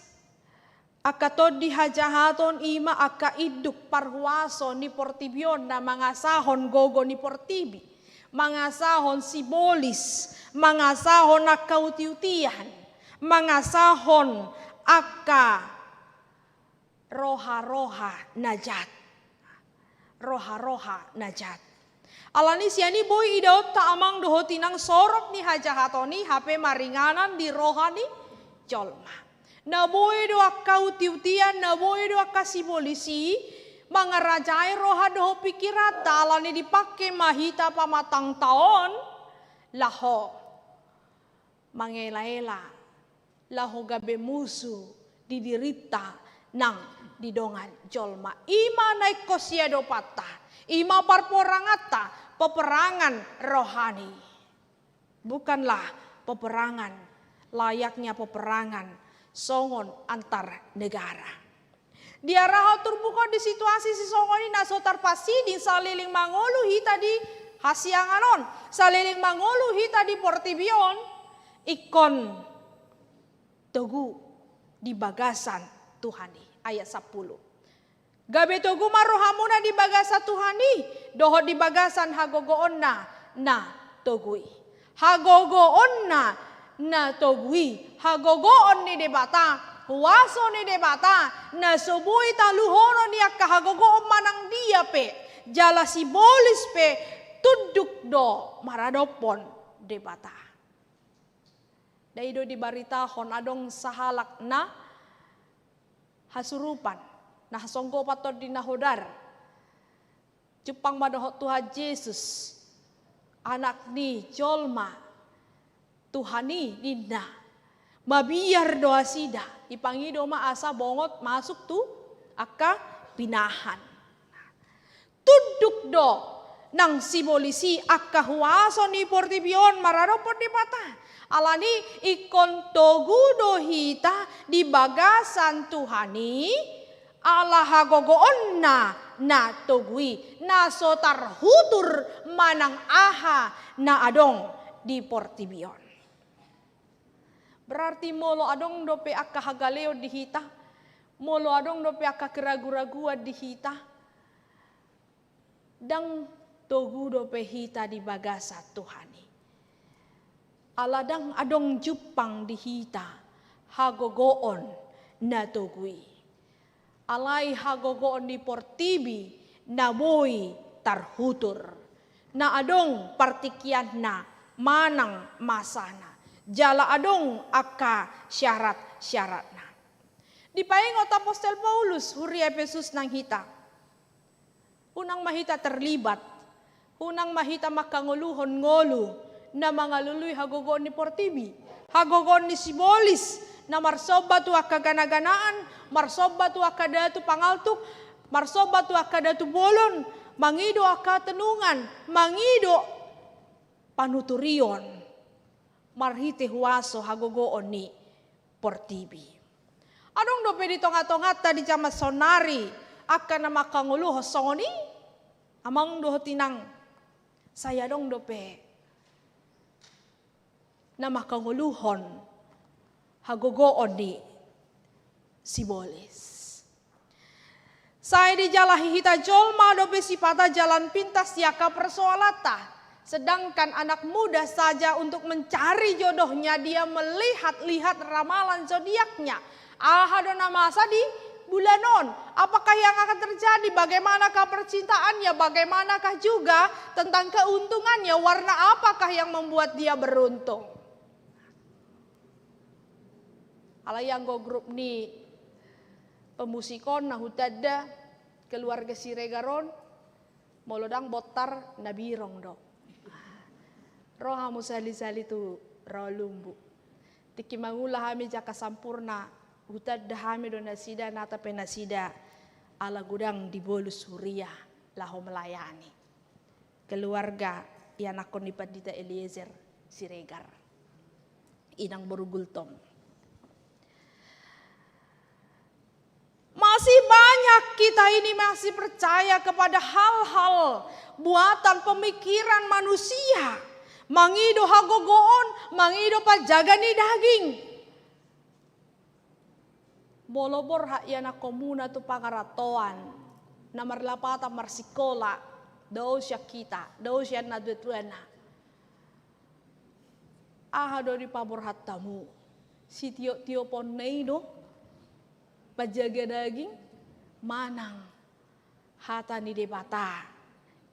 angka tondi hajahaton i ma angka induk parhuaso ni portibi on na mangasahon gogo ni portibi, mangasahon sibolis, mangasahon angka uti-utian, mangasahon angka roha-roha na jat. Roha-roha na jat. Alani sian i boi idaonta amang dohot inang sorop ni hajahaton i hape maringanan di roha ni jolma. Na boi do angka uti-utian, na boi do angka sibolis i mangarajai roha dohot pingkiranta, alani dipangke ma hita pamatangta on laho mangela-ela, laho gabe musu di dirinta nang di dongan jolma. I ma na ingkon siadopanta, i ma parporanganta, peperangan rohani. Bukanlah peperangan layaknya peperangan songon antar negara. Diarahon turpuk on di situasi sisongon i na so tarpasiding saleleng mangolu hita di hasiangan on, saleleng mangolu hita di portibi on, ingkon togu di bagasan Tuhan i. Ayat sampulu. Gabe togu ma rohamuna di bagasan Tuhan i, dohot di bagasan hagogoonna na togu i. Hagogoonna na togu i, hagogoon ni Debata, huaso ni Debata, na so boi taluhonon ni angka hagogoon manang dia pe, jala sibolis pe tunduk do maradophon Debata. Na i do dibaritahon adong sahalak na hasurupan, na hasonggopan tondi na hodar. Jumpang ma dohot Tuhan Jesus, Anak ni jolma, Tuhan i ninna. Mabiar do nasida, dipangido ma asa bongot masuk tu angka pinahan. Tunduk do nang sibolis i angka huaso ni portibi on maradophon Debata. Alani ingkon togu do hita di bagasan Tuhan i, ala hagogoonna na togu i, na so tarhutur manang aha na adong di portibi on. Berarti molo adong dope angka hagaleon di hita, molo adong dope angka keragu-raguan di hita, ndang togu dope hita di bagasan Tuhan i. Ala ndang adong jumpang di hita hagogoon na togu i. Alai hagogoon ni portibi na boi tarhutur. Na adong partingkianna manang masana. Jala adong angka syarat-syaratna. Dipaingot apostel Paulus huria Efesus nang hita. Unang ma hita terlibat. Unang ma hita mangkangoluhon ngolu na mangalului hagogoon ni portibi. Hagogoon ni sibolis na marsomba tu angka gana-ganaan, marsomba tu angka datu pangaltuk, marsomba tu angka datu bolon, mangido angka tenungan, mangido panuturion marhite huaso hagogoon ni portibi. Adong dope di tonga-tonganta di jaman saonari angka na mangkangoluhon songon i, amang dohot inang, sai adong dope na mangkangoluhon hagogoon ni sibolis. Sai dijalahi hita jolma dope sipata jalan pintas di angka persoalanta. Sedangkan anak muda saja untuk mencari jodohnya, dia melihat-lihat ramalan zodiaknya. Aha do na masa di bulan on? Apakah yang akan terjadi? Bagaimanakah percintaannya? Bagaimanakah juga tentang keuntungannya? Warna apakah yang membuat dia beruntung? Alai anggo grup ni pemusik on na hutanda keluarga Siregar on, molo ndang bontar na birong do. Ro hamu sahali-sahali tu Rawa Lumbu. Tingki mangula hami jaka sampurna, hutanda hami do nasida, nata pe nasida ala godang dibolus huria laho melayani. Keluarga ianakhon ni Pandita Eliezer Siregar, inang boru Gultom. Masih banyak kita ini masih percaya kepada hal-hal buatan pemikiran manusia. Mangido hagogoon, mangido panjaga ni daging. Molo borhat ianakhonmuna tu pangarantoan, na marlapatan marsikola, dao sian hita, dao sian natuatuana. Aha do dipaborhat hamu? Sitiop-tioponna i do, panjaga daging, manang hata ni Debata,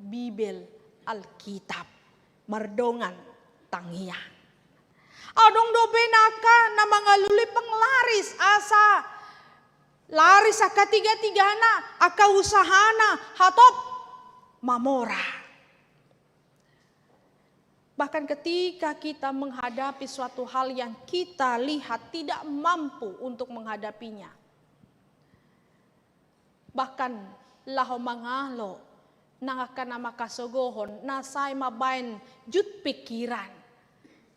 Bibel, Alkitab, mardongan tangiang. Adong dope angka na mangalului penglaris asa laris angka tiga-tigana, angka usahana, hatop mamora. Bahkan ketika kita menghadapi suatu hal yang kita lihat tidak mampu untuk menghadapinya, bahkan laho mangalo nang angka na mangkasogohon, na sai mambaen jut pikiran.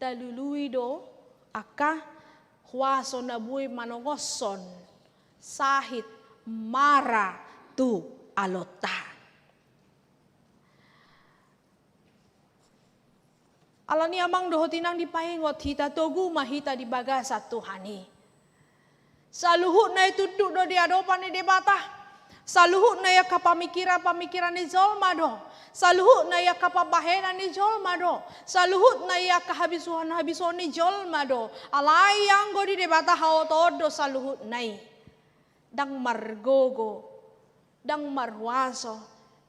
Talului do angka huaso na boi manongoshon sahit mara tu alonta. Alani amang dohot inang, dipaingot hita, togu ma hita di bagasan Tuhan i. Saluhutna i tunduk do di adopan ni Debata. Saluhutna i angka pamikiran-pamikiran ni jolma do. Saluhutna i angka pambahenan ni jolma do. Saluhutna i angka habisuhon-habisuhon ni jolma do. Alai anggo di Debata haotoon do saluhutna i. Ndang margogo, ndang marhuaso,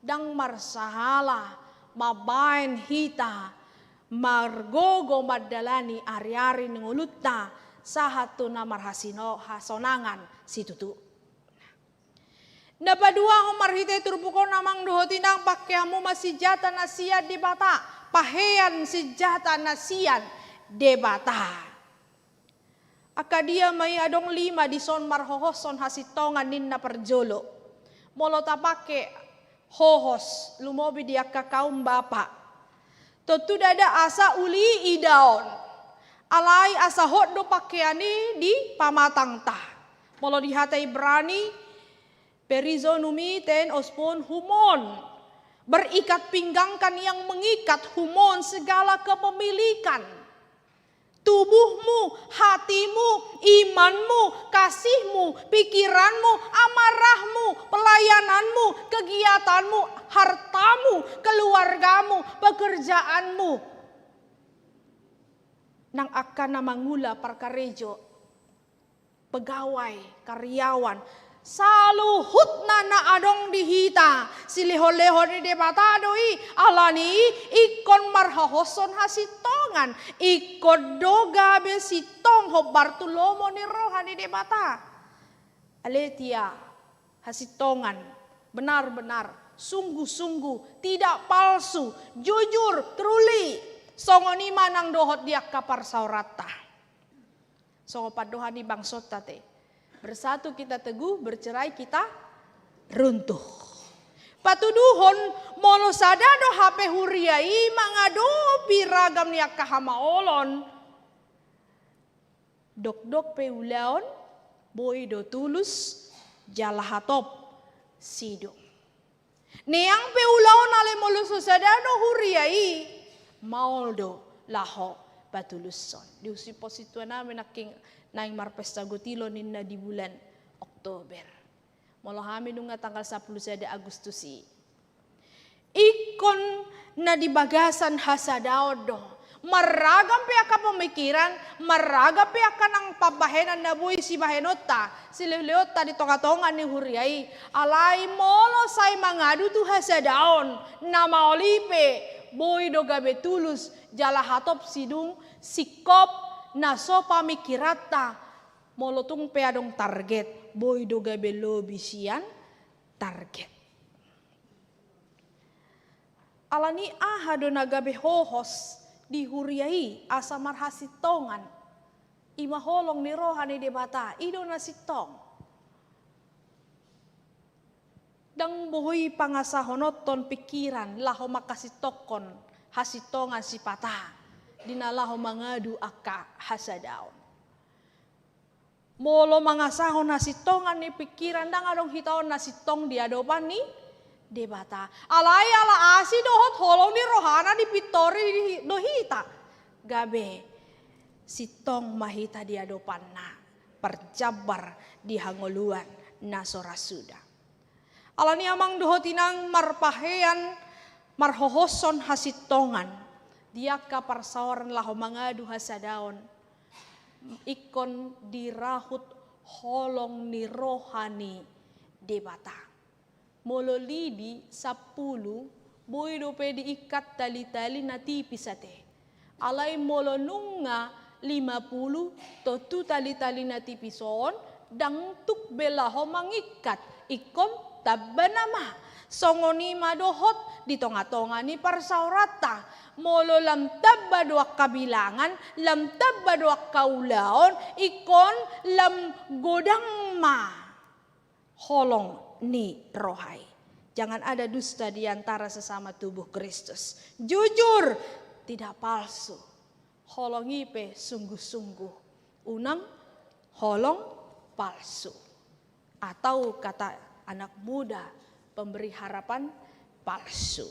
ndang marsahala mambaen hita margogo mandalani ari-ari ni ngolunta sahat tu na marhasino-, hasonangan situtu. Na paduahon marhite turpuk on amang dohot inang, paheanmu ma sinjata na sian Debata, pahean sinjata na sian Debata. Angka dia ma i adong lima dison marhohoshon hasintongan ninna parjolo. Molo tapake hohos lumobi di angka kaum bapa, tontu ndada asa uli idaon. Alai asa hot do pahean i di pamatangta. Molo di hata Ibrani, perizonumi ten ospon humon. Berikat pinggangkan yang mengikat humon segala kepemilikan. Tubuhmu, hatimu, imanmu, kasihmu, pikiranmu, amarahmu, pelayananmu, kegiatanmu, hartamu, keluargamu, pekerjaanmu. Nang angka na mangula parkarejo, pegawai, karyawan, saluhutna na adong di hita, silehon-lehon ni Debata do i, alani i ingkon marhohoshon hasintongan, ingkon do gabe sintong hombar tu lomo ni roha ni Debata. Aletheia, hasintongan, benar-benar, sungguh-sungguh, tidak palsu, jujur, truly. Songon i ma nang dohot di angka parsaoranta. Songon pandohan ni bangsonta te. Bersatu kita teguh, bercerai kita runtuh. Patuduhon, molo sada do hape huria i mangadopi ragam ni angka hamaolon, dokdok pe ulaon, boi do tulus jala hatop sidung. Neang pe ulaon, alai molo so sada do huria i, maol do laho patulushon. Diusip ho sintua nami nangkin naeng marpesta gotilo ninna di bulan Oktober. Molo hami nunga tanggal sampulu sada Agustus i. Ingkon na di bagasan hasadaon do. Marragam pe angka pemikiran, marragam pe angka nang pambahenan na boi sibahenonta, silehonlehonta di tongatonga ni huria i. Alai molo sai mangadu tu hasadaon, na maol i pe, boi do gabe tulus, jala hatop sidung, singkop, na so pamikiranta, molo tung pe adong target, boi do gabe lobi sian target. Alani aha do na gabe hohos di huria i asa marhasintongan? I ma holong ni roha ni Debata, i do na sintong. Ndang boi pangasahononhon pikiran laho mangkasintongkon hasintongan sipata di na laho mangadu angka hasadaon. Molo mangasahon hasintongan ni pikiran, ndang adong hita on na sintong di adopan ni Debata. Alai ala asi dohot holong ni rohana dipintori do hita, gabe sintong ma hita di adopanna, parjambar di hangoluan na so ra suda. Alani amang dohot inang, marpahean marhohoshon hasintongan di angka parsaoran laho mangadu hasadaon, ingkon dirahut holong ni roha ni Debata. Molo lidi sampulu, boi dope diikat talitali na tipis ate. Alai molo nunga lima pulu, tontu talitali na tipis on ndang tuk be laho mangikat, ingkon tamba nama. Songon i ma dohot di tongatonga ni parsaoranta. Molo lam tamba do angka bilangan, lam tamba do angka ulaon, ingkon lam godang ma holong ni roha i. Jangan ada dusta di antara sesama tubuh Kristus. Jujur, tidak palsu. Holong i pe sungguh-sungguh. Unang holong palsu. Atau kata anak muda, pemberi harapan palsu.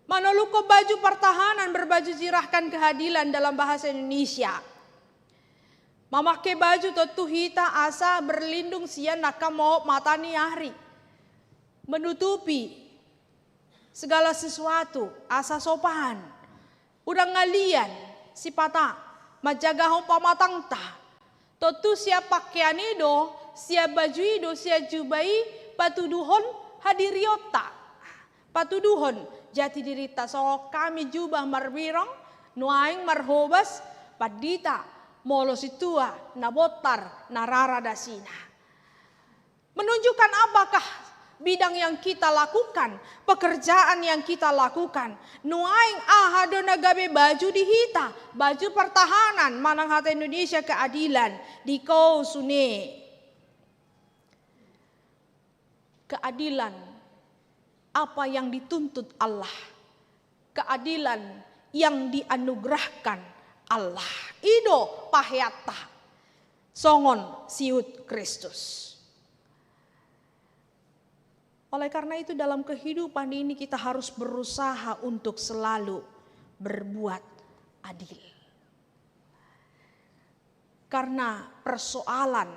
Manolukhon baju pertahanan berbaju jirahkan keadilan dalam bahasa Indonesia. Mamake baju tontu hita asa berlindung sian angka mo-, mata ni ari. Menutupi segala sesuatu, asa sopan. Unang ngalian sipata manjagahon pamatangta. Tontu sian pahean i do, sian baju i do, sian juba i patuduhon hadirionta. Patuduhon jati dirinta songon hami jubah marbirong, nuaeng marhobas, pandita, molo sintua, na bontar, na rara dasina. Menunjukkan apakah bidang yang kita lakukan, pekerjaan yang kita lakukan, nuaeng aha do na gabe baju di hita, baju pertahanan, manang hata Indonesia keadilan, di kosune. Keadilan, apa yang dituntut Allah, keadilan yang dianugerahkan Allah. I do paheanta songon siut Kristus. Oleh karena itu, dalam kehidupan ini kita harus berusaha untuk selalu berbuat adil. Karena persoalan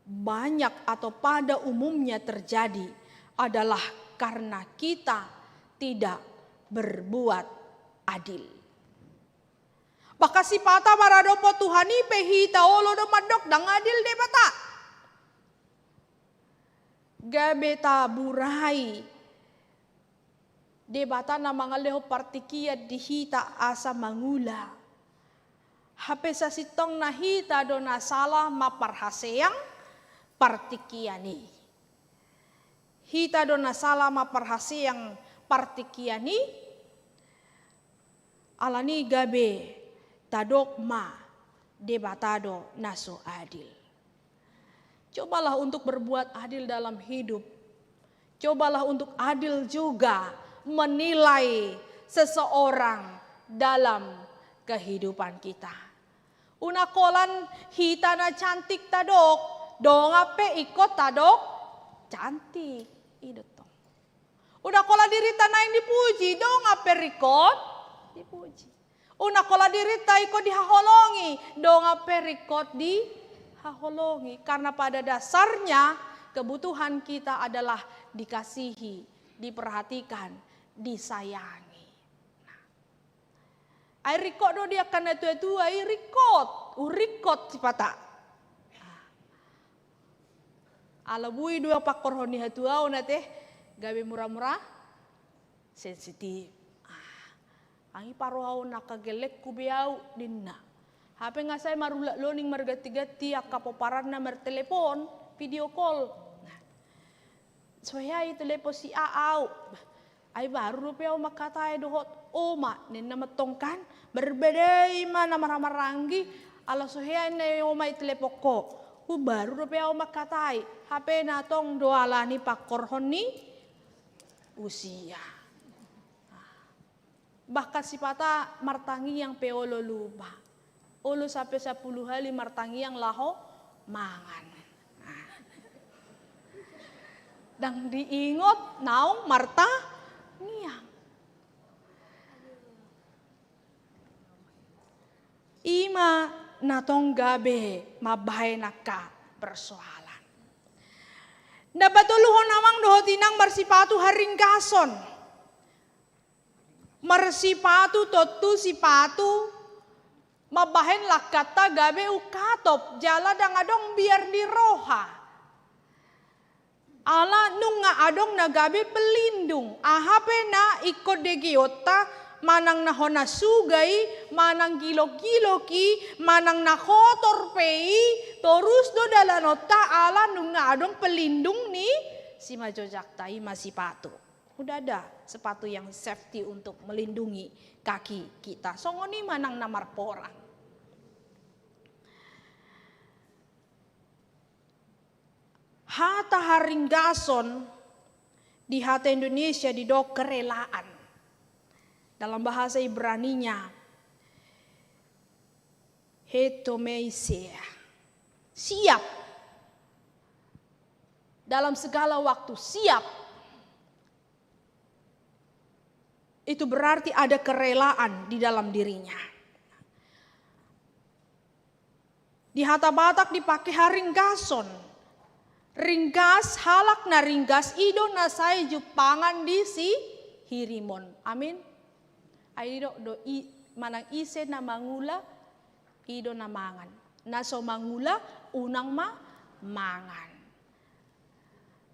banyak atau pada umumnya terjadi adalah karena kita tidak berbuat adil. Bahkan sipata maradophon Tuhan i pe hita olo do mandok ndang adil Debata. Gabe taburai Debata na mangalehon partingkian di hita asa mangula. Hape sasintongna hita do na sala mamparhaseang partingkian i. Hita do na sala mamparhaseang partingkian i, alani gabe tadok ma Debata do na so adil. Cobalah untuk berbuat adil dalam hidup. Cobalah untuk adil juga menilai seseorang dalam kehidupan kita. Unang holan hita na cantik tadok, dongan pe ingkon tadok cantik. I do tong. Unang holan dirinta naeng dipuji, dongan pe ringkot dipuji. Unang holan dirinta ingkon dihaholongi, dongan pe ringkot dihaholongi. Karena pada dasarnya kebutuhan kita adalah dikasihi, diperhatikan, disayangi. Nah. Ai ringkot do di angka na tua-tua i, ringkot, uringkot sipata. Ala boi do pangkorhon ni hatuaon ate, gabe mura-mura sensitif. Ah, ai parohaon angka gellengku be au ninna. Hape nga sai marulak loning marganti-ganti angka pomparanna martelepon, video call. Nah. So hea i telepon si A au. Ai baru dope au mangkatai dohot oma, ninna mantong kan, marbadai ma na marhahamaranggi, ala so hea ninna i oma i telepon ho. Hu baru dope au mangkatai, hape na tong do alani pangkorhon ni usia. Bahkan sipata martangiang pe olo lupa. Olo sampe sapuluh hali martangiang laho mangan. Nah. Ndang diingot naung martangiang. I ma na tong gabe mambahen angka persoalan. Na patoluhon amang dohot inang marsipatu haringgason. Marsipatu tontu sipatu mambahen langkanta gabe ungkatop jala ndang adong biar ni roha. Ala nunga adong na gabe pelindung, aha pe na ingkon degeonta, manang na hona suga i, manang gilok-gilok i, manang na hotor pe i, torus do dalanonta ala nunga adong pelindung ni simanjojakta i ma sipatu. Udah ada sepatu yang safety untuk melindungi kaki kita. Songon i manang na marporang. Hata haringgason di hata Indonesia didok kerelaan. Dalam bahasa Ibraninya, hetoimasia. Siap. Dalam segala waktu siap. Itu berarti ada kerelaan di dalam dirinya. Di hata Batak dipake haringgason. Ringgas, halak na ringgas i do na sai jumpangan di sihirimon. Amin. Ai didok do i, manang ise na mangula, i do na mangan. Na so mangula, unang ma mangan.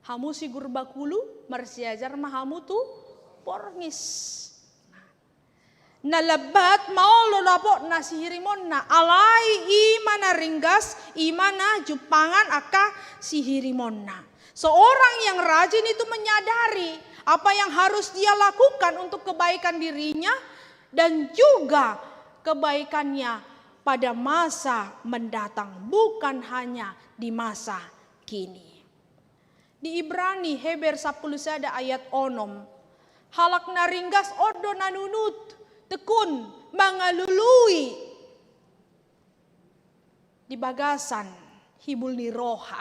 Hamu si Gurbakulu, marsiajar ma hamu tu porngis. Na lambat maol do dapotna sihirimonna, alai i ma na ringgas, i ma na jumpangan angka sihirimonna. Seorang yang rajin itu menyadari apa yang harus dia lakukan untuk kebaikan dirinya dan juga kebaikannya pada masa mendatang, bukan hanya di masa kini. Di Ibrani, Heber sampulu sada ayat onom. Halak na ringgas on do na nunut, tekun, mangalului di bagasan hibul ni roha.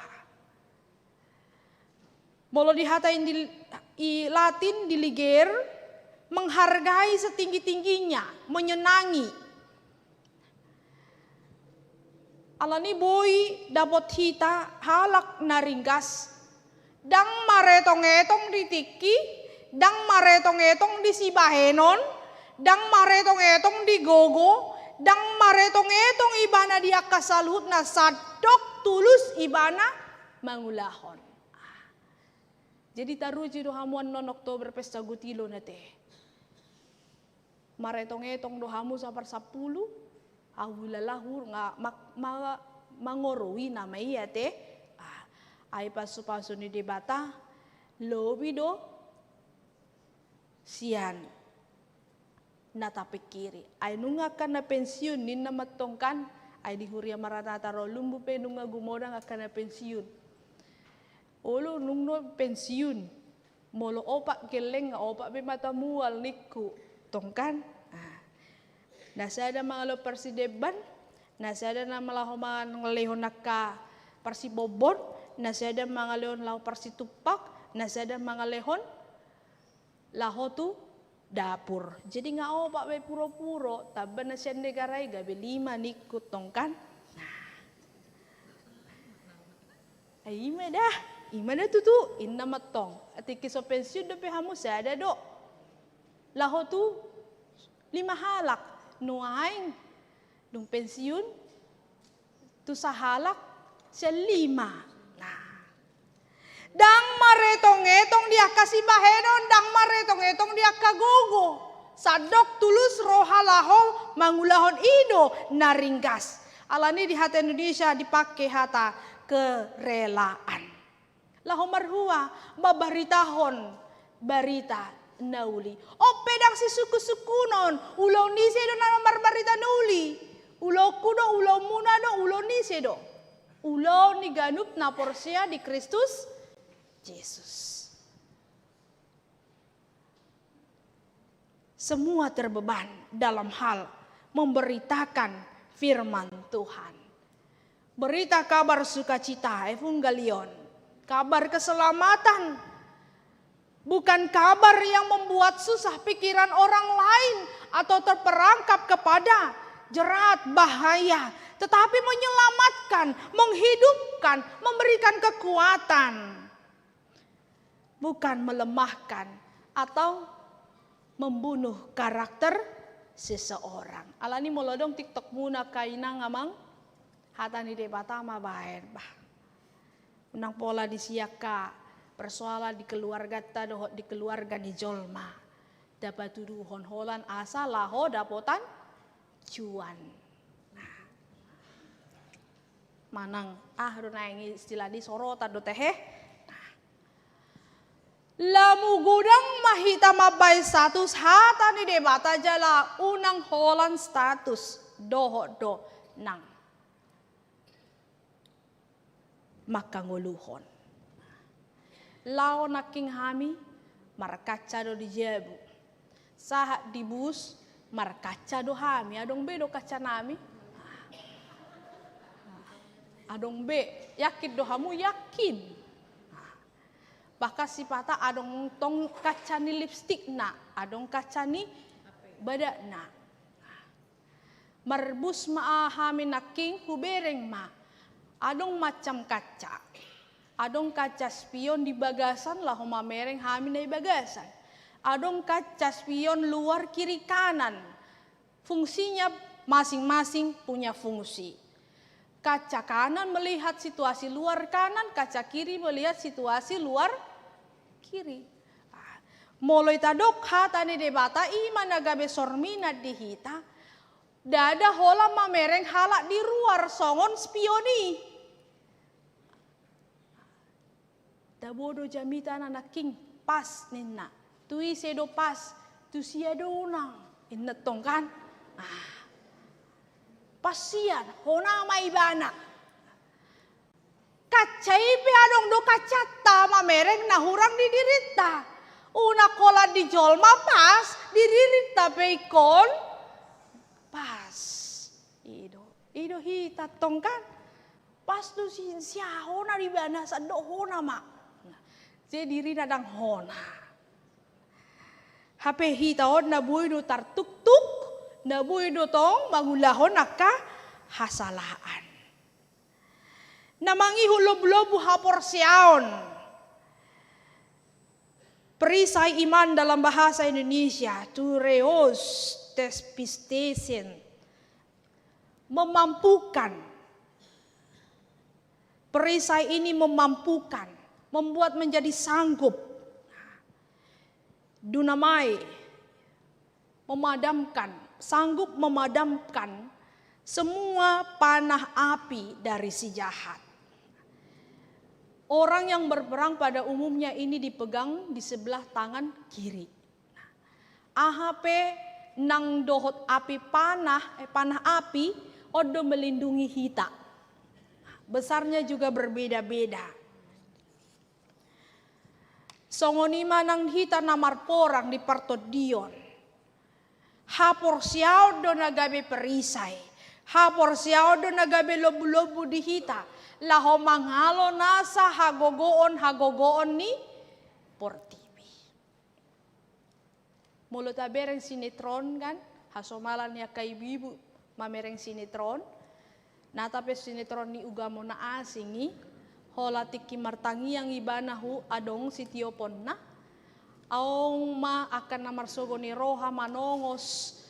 Molo di hata i di, i Latin, diliger, menghargai setinggi-tingginya, menyenangi. Alani boi dapot hita halak na ringgas, ndang maretong-etong di tingki, ndang maretong-etong di sibahenon, ndang maretong-etong di gogo, ndang maretong-etong ibana di angka saluhutna, sandok tulus ibana mangulahon. Jadi taruji do hamu annon Oktober pesta gotilo na te. Maretong-etong do hamu saparsampulu, ahu lalahu nga ma, ma, mangorui nama i ate. Ah, ai pasu-pasu ni Debata, lobi do sian na tapikiri. Ai nunga angka na pensiun ninna mantong kan, ai di Huria Maranatha Rawa Lumbu pe nunga gumodang angka na pensiun. Olo nung do pensiun. Molo opat gelleng nga opat be mata mual ningku, tong kan? Ah. Na sada mangalehon parsideban, na sada na laho mangalehon angka parsibombon, na sada mangalehon laho parsitumpak, na sada mangalehon laho tu dapur. Jadi nga opat be puro-puro, tamba na sian negara i gabe lima ningku, tong kan? Nah. Ai ima da, ima da tutu, inna mantong. Tingki so pensiun dope hamu sada do. Laho tu lima halak, nuaeng dung pensiun tu sahalak sian lima. Nah. Ndang maretong-etong di angka sibahenon, ndang maretong-etong di angka gogo. Sandok tulus roha laho mangulahon i do na ringgas. Alani di hata Indonesia dipake hata kerelaan. Laho marhua mambaritahon barita na uli. On pe ndang sisungkun-sungkunon, ulaon ise do na marbarita na uli. Ulaonku do, ulaonmuna do, ulaon ise do. Ulaon ni ganup na porsea di Kristus Jesus. Semua terbeban dalam hal memberitakan firman Tuhan. Berita kabar sukacita, evangelion, kabar keselamatan, bukan kabar yang membuat susah pikiran orang lain atau terperangkap kepada jerat bahaya, tetapi menyelamatkan, menghidupkan, memberikan kekuatan. Bukan melemahkan atau membunuh karakter seseorang. Alani molo adong TikTokmuna angka inang amang, hata ni Debata ma baen, bah. Unang pola disi angka persoalan di keluarganta dohot di keluarga ni jolma. Dapatuduhon holan asa laho dapotan cuan. Nah. Manang, ah, do naeng istilah ni sorotan do tehe. Nah. Lamu godang ma hita mambaen status, hata ni Debata jala unang holan status dohot do nang mangkangoluhon. Laho nangkin hami markaca do di jabu. Sahat di bus markaca do hami, adong be do kacanami? Adong be, yakin do hamu? Yakin. Bahkan sipata adong tong kaca ni lipstikna, adong kaca ni badakna. Marbus ma hami nangkin, hubereng ma. Adong macam kaca. Adong kaca spion di bagasan, laho mamereng hami na di bagasan. Adong kaca spion luar kiri kanan. Fungsinya masing-masing punya fungsi. Kaca kanan melihat situasi luar kanan, kaca kiri melihat situasi luar kiri. Ah, Molo i tadok hata ni Debata, i ma na gabe sorminan di hita, ndada holan mamereng halak di ruar songon spion i. Tabo do jamita na nangkin, pas ninna. Tu ise do pas? Tu si Adonang, inna tong kan. Ah. Pas sian, hona ma ibana. Kaca i pe adong do kacanta mamereng na hurang di dirinta. Unang holan di jolma pas, di dirinta pe ingkon pas. I do, i do hita tong kan. Pas do si, si aha hona di bana, sandok hona ma. Nah, jadi dirina ndang hona. Hape hita on na boi do tartuktuk, na boi do tong mangulahon angka hasalaan. Na mangihut lombu-lombu haporseaon. Perisai iman dalam bahasa Indonesia, tureos tespistesen. Memampukan. Perisai ini memampukan, membuat menjadi sanggup. Dunamai, memadamkan, sanggup memadamkan semua panah api dari si jahat. Orang yang berperang pada umumnya ini dipegang di sebelah tangan kiri. Aha pe nang dohot api panah, eh, panah api, on do melindungi hita. Besarnya juga berbeda-beda. Songon i ma nang hita na marporang di partondion. Haporseaon do na gabe perisai. Haporseaon do na gabe lombu-lombu di hita. Laho mangalo nasa hagogoon-hagogoon ni portibi. Molo tabereng sinetron kan, hasomalan ni angka ibu-ibu mamereng sinetron. Nata pe sinetron ni ugamo na asing i, holan tingki martangiang ibana hu adong sitioponna. Adong ma angka na marsogo ni roha manongos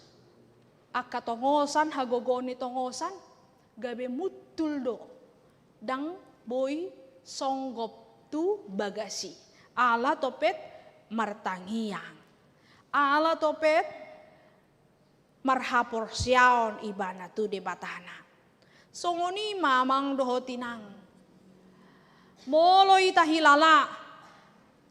angka tongosan, hagogoon ni tongosan. Gabe muntul do, ndang boi songgop tu bagas i. Ala topet martangiang. Ala topet marhaporseaon ibana tu Debatana. Songon i ma amang dohot inang. Molo i tahilala,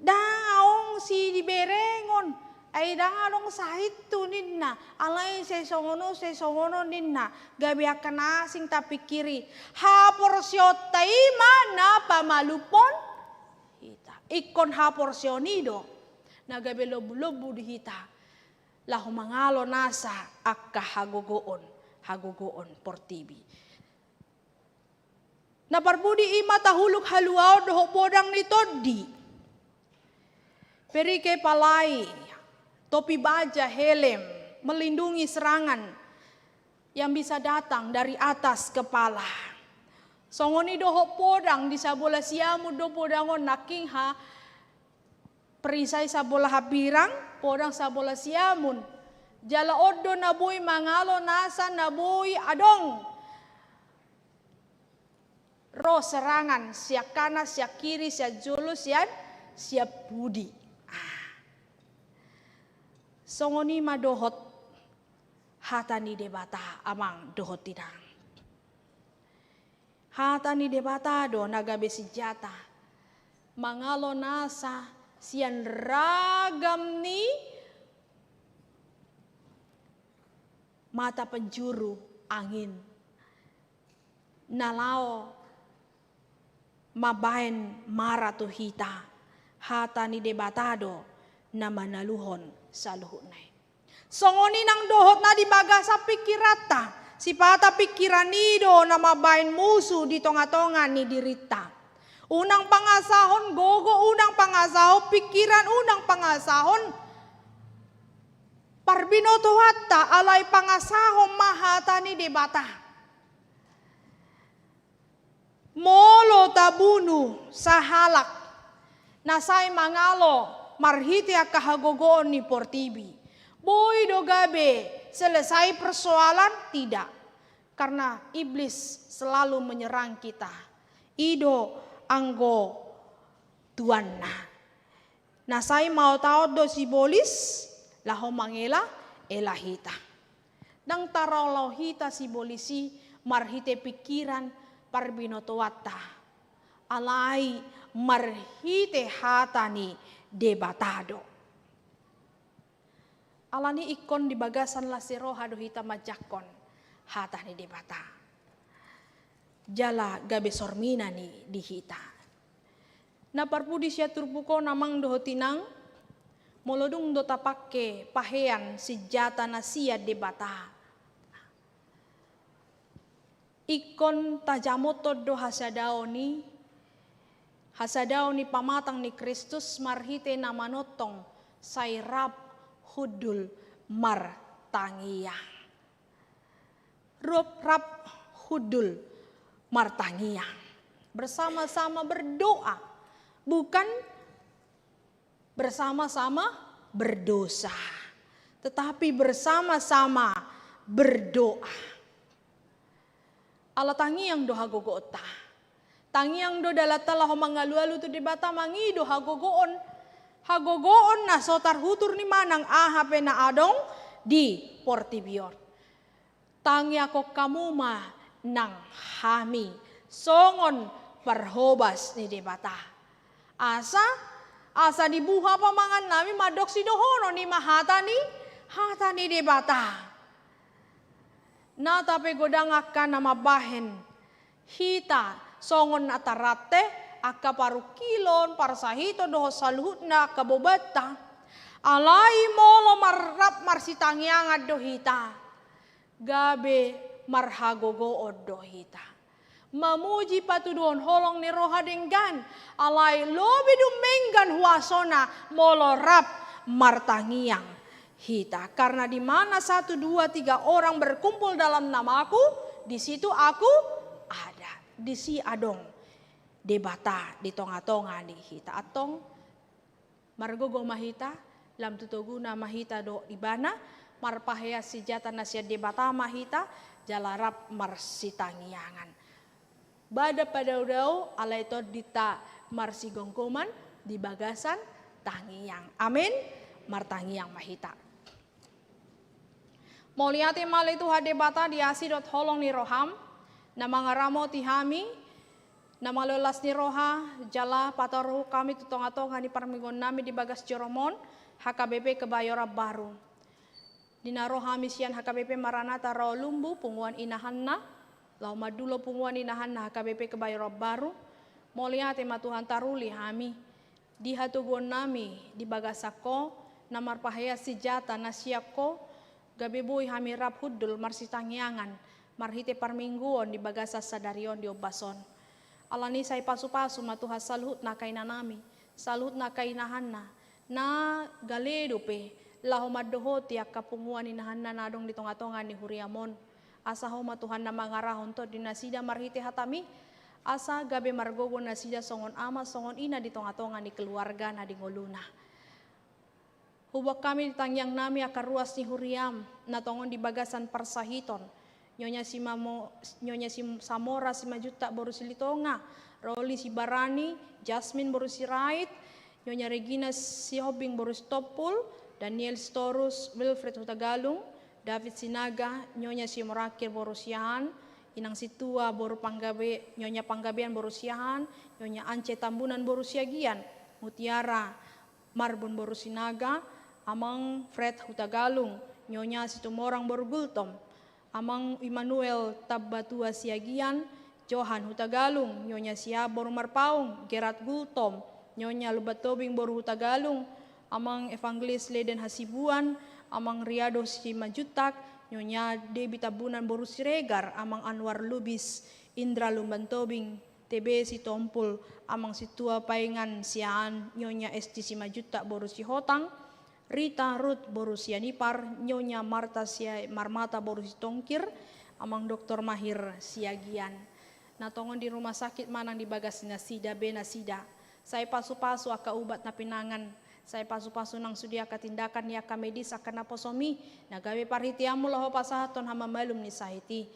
ndang adong siberengon, ai ndang adong sahit tu ninna, alai sai songon on, sai songon on ninna, gabe angka na asing tapingkiri. Haporseaonta i ma na pamalumhon hita. Ingkon haporseaon i do na gabe lombu-lombu di hita. Laho mangalo nasa angka hagogoon, hagogoon portibi. Na parpudi i ma tahuluk haluaon dohot bodang ni tondi. Perike palai, topi baja, helm, melindungi serangan yang bisa datang dari atas kepala. Songon i dohot podang, di sabola siamun do podang on nangkin ha, perisai sabola hambirang, podang sabola siamun. Jala on do na boi mangalo nasa na boi adong ro serangan sian kanan, sian kiri, sian jolo, sian, sian pudi. Ah. Songon i ma dohot hata ni Debata amang dohot inang. Hata ni Debata do na gabe sinjata mangalo nasa sian ragam ni mata penjuru angin na laho mambaen mara tu hita. Hata ni Debata do na manaluhon saluhutna i. Songon i nang dohot na di bagasan pingkiranta, sipata pingkiran i do na mambaen musu di tonga-tonga ni dirinta. Unang pangasahon gogo, unang pangasahon pingkiran, unang pangasahon parbinotoanta, alai pangasahon ma hata ni Debata. Molo tabunu sahalak na sai mangalo marhite angka hagogoon ni portibi, boi do gabe selesai persoalan? Tidak. Karena iblis selalu menyerang kita. I do anggo tuanna. Na sai maotaot do sibolis laho mangela-ela hita. Ndang taralo hita sibolis i marhite pingkiran parbinotoanta, alai marhite hata ni Debata do. Alani ingkon di bagasan las ni roha do hita manjangkon hata ni Debata. Jala gabe sorminan i di hita. Na parpudi sian turpuk on amang dohot inang, molo dung do tapangke pahean sinjata na sian Debata, ingkon tajamothon do hasadaon i, hasadaon ni pamatang ni Kristus marhite na manongtong sai rap hundul martangiang. Rap, rap hundul martangiang. Bersama-sama berdoa, bukan bersama-sama berdosa, tetapi bersama-sama berdoa. Ala tangiang do hagogoonta. Tangiang do dalanta laho mangalualu tu Debata mangido hagogoon. Hagogoon na so tarhutur ni manang aha pe na adong di portibi on. Tangiangkon hamu ma nang hami songon parhobas ni Debata. Asa, asa dibuha pamangan nami mandok sidohonon i ma hata ni, hata ni Debata. Na tape godang angka na mambahen hita songon na tarrante, angka parungkilon, parsahiton dohot saluhutna angka bobanta. Alai molo marrap marsitangiangan do hita, gabe marhagogoon do hita. Mamuji patuduhon holong ni roha denggan, alai lobi dumenggan huasona molo rap martangiang hita. Karena di mana satu, dua, tiga orang berkumpul dalam namaku, di situ aku ada. Disi adong Debata di tonga-tonga ni hita. Antong margogo ma hita, lam tu toguna ma hita dohot Ibana, marpahean sinjata na sian Debata ma hita, jala rap marsitangiangan. Badan padao-dao, alai tondinta marsigomgoman di bagasan tangiang. Amin. Martangiang ma hita. Mauliate ma ale Tuhan Debata di asi dohot holong ni roham, na mangaramoti hami, na malo las ni roha, jala patoruhon hami tu tonga-tonga ni parmingguon nami di bagas joroMon, H K B P Kebayoran Baru. Di na ro hami sian H K B P Maranatha Rawa Lumbu, punguan inahanna, laho mandulo punguan inahanna H K B P Kebayoran Baru, mauliate ma Tuhan taruli hami di hatoguon nami di bagasan Ho, na marpahean sinjata na sian Ho, gabe boi hami rap hundul marsitangiangan, marhite parmingguon di bagasan sadari on di ombas on. Alani i sai pasu-pasu ma Tuhan saluhutna angka ina nami, saluhutna angka inahanna, na gale dope laho mandohoti angka punguan inahanna na adong di tonga-tonga ni huriaMon. Asa Ho ma Tuhan na mangarahon tondi nasida marhite hataMi, asa gabe margogo nasida songon ama songon ina di tonga-tonga ni keluarga na di ngoluna. Huboan hami di tangiang nami angka ruas ni huriaM, na tongon di bagasan parsahiton, Nyonya Simamo-, Nyonya Sim-, Samora Simanjuntak boru Silitonga, Roli Sibarani, Jasmine boru Sirait, Nyonya Regina Sihombing boru Sitompul, Daniel Sitorus, Wilfred Hutagalung, David Sinaga, Nyonya Simorangkir boru Siahaan, Inang Sintua boru Panggabe-, Nyonya Panggabean boru Siahaan, Nyonya Ance Tambunan boru Siagian, Mutiara Marbun boru Sinaga, Amang Fred Hutagalung, Nyonya Situmorang boru Gultom, Amang Immanuel Tambatua Siagian, Johan Hutagalung, Nyonya Siahaan boru Marpaung, Gerard Gultom, Nyonya Lumbantobing boru Hutagalung, Amang Evangelis Leden Hasibuan, Amang Riado Simanjuntak, Nyonya Debi Tambunan boru Siregar, Amang Anwar Lubis, Indra Lumbantobing, T B Sitompul, Amang Sintua Paingan Siahaan, Nyonya Esti Simanjuntak boru Sihotang, Rita Ruth boru Sianipar, Nyonya Marta Sia-, Marmata boru Sitongkir, Amang Doktor Mahir Siagian. Na tongon di rumah sakit manang di bagas ni nasida be nasida. Sai pasu-pasu angka ubat na pinangan, sai pasu-pasu nang sude angka tindakan ni angka medis angka naposoMi, na gabe parhiteanMu laho pasahathon hamamalum ni sahit i.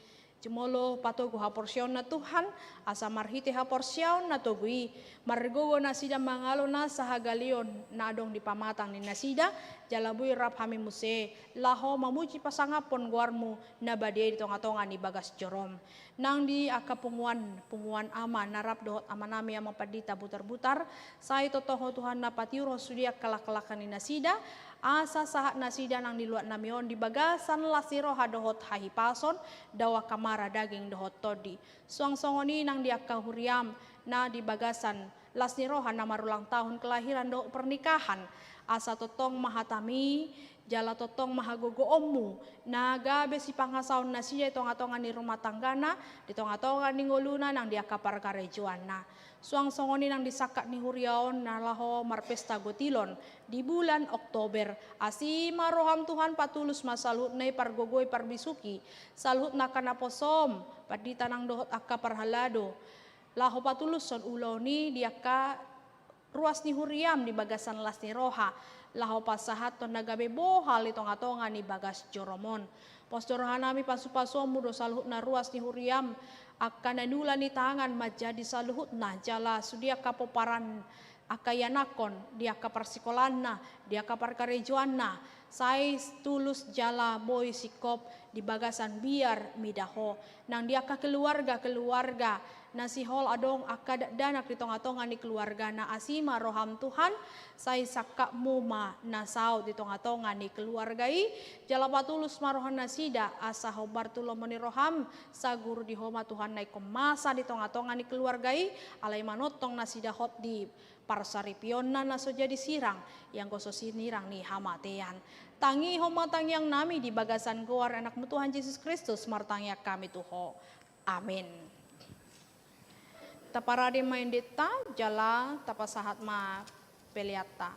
Jumolo patogu haporseaonna Tuhan, asa marhite haporseaon na togu i, margogo nasida mangalo nasa hagaleon na adong di pamatang ni nasida, jala boi rap hami muse, laho mamuji pasangaphon goarmu na badia i di tonga-tonga ni bagas jorom. Nang di angka punguan, punguan ama na rap dohot amanami Amang Pandita Butarbutar, sai tongtong Ho Tuhan na patiur Ho sude angka langka-langka ni nasida, asa sahat nasida nang di luat nami on di bagasan las ni roha dohot hahipason, dao angka mara daging dohot tondi. Suang songon i nang di angka huriam na di bagasan las ni roha na marulang tahun kelahiran dohot pernikahan, asa tongtong ma hatami, jala tongtong ma hagogoonmu, na gabe sipangasahon nasida di tonga-tonga ni rumah tanggana, di tonga-tonga ni ngoluna nang di angka parkarejoanna. Suang songon i nang di sangkap ni huria on na laho marpesta gotilon di bulan Oktober. Asi ma roham Tuhan, patulus ma saluhutna i, pargogoi, parbisuhi saluhutna angka naposom, pandita nang dohot angka parhalado, laho patulushon ulaon i di angka ruas ni huriam di bagasan las ni roha, laho pasahathon na gabe bohal di tonga-tonga ni bagas jorom on. Pos do rohanami, pasu-pasuonmu do saluhutna ruas ni huriam, angka na niula ni tangan manjadi saluhutna, jala sude angka pomparan, angka ianakhon, di angka parsikolaanna, di angka parkarejoanna, sai tulus jala boi singkop di bagasan biar mida Ho. Nang di angka keluarga-keluarga na sihol adong angka dakdanak di tonga-tonga ni keluargana, asi ma roham Tuhan, sai sangkapmu ma na saut di tonga-tonga ni keluarga i, jala patulus ma roha nasida, asa hombar tu lomo ni roham, saguru di Ho ma Tuhan na ingkon masa di tonga-tonga ni keluarga i, alai manongtong nasida hot di parsaripeonna na so jadi sirang, ianggo so sinirang ni hamatean. Tangihon ma tangiangnami di bagasan goar ni Anakmu Tuhan Jesus Kristus, martangiang hami tu Ho. Amin. Taparade ma endenta, jala tapasahat ma peleanta.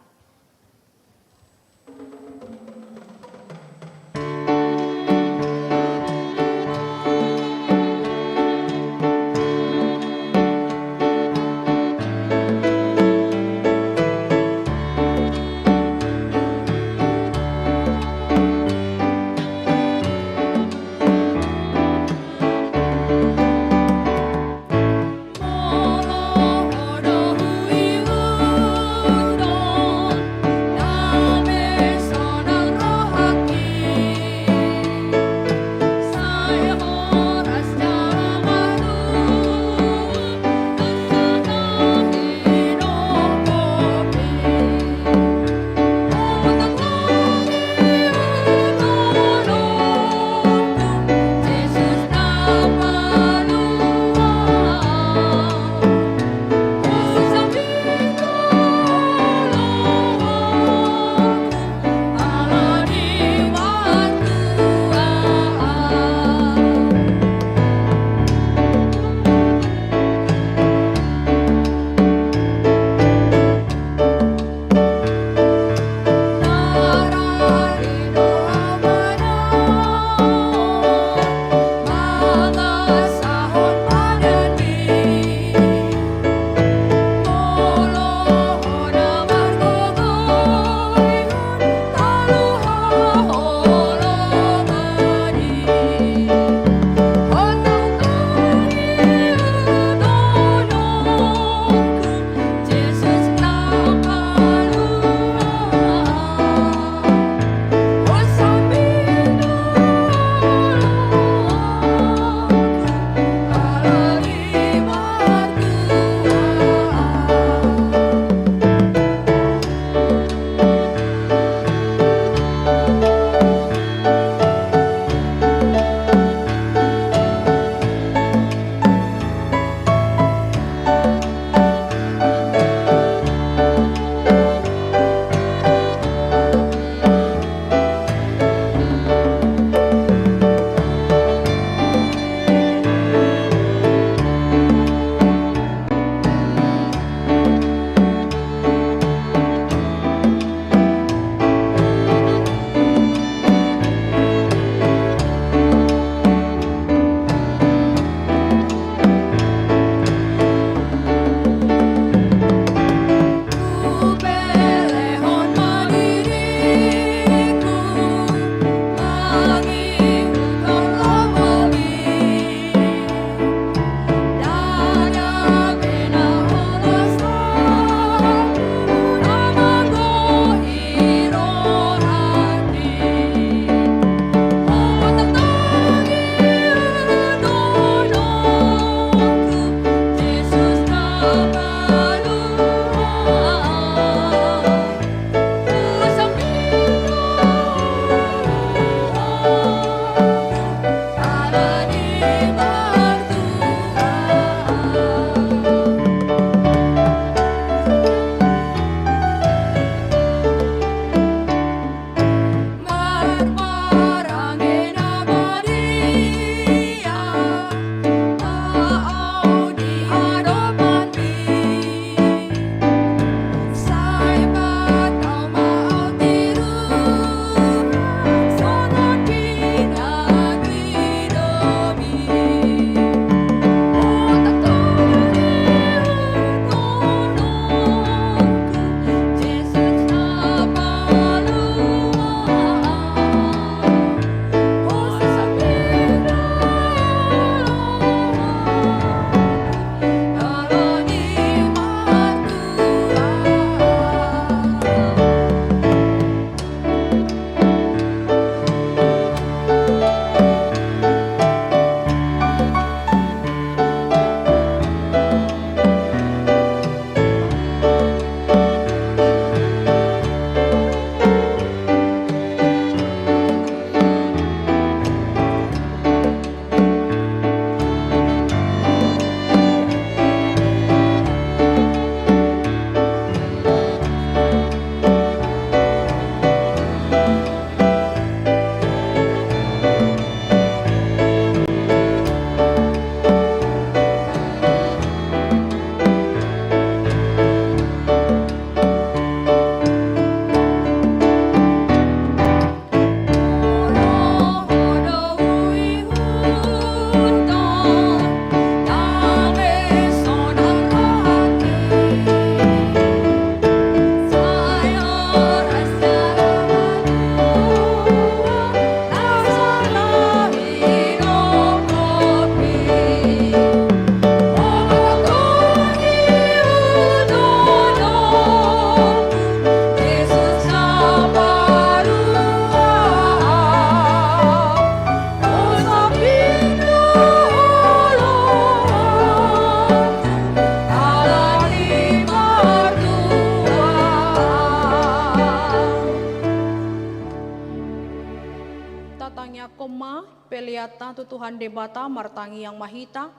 Tangiangkon ma peleanta tu Tuhan Debata. Martangiang ma hita.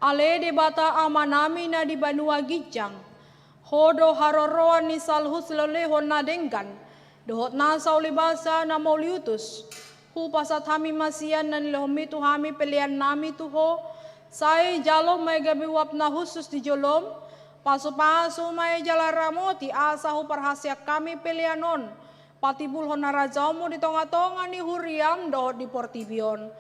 Ale Debata Amanami na di banua ginjang, Ho do haroroan ni saluhut silehonlehon na denggan dohot nasa ulibasa na mauliutus. Hupasahat hami ma sian na nilehonMi tu hami peleannami tu Ho. Sai jalo ma i gabe uap na hushus di joloM. Pasupasu ma i jala ramoti asa huparhaseang hami pelean on patimbulhon harajaonMu di tongatonga ni huriaM dohot di portibi on.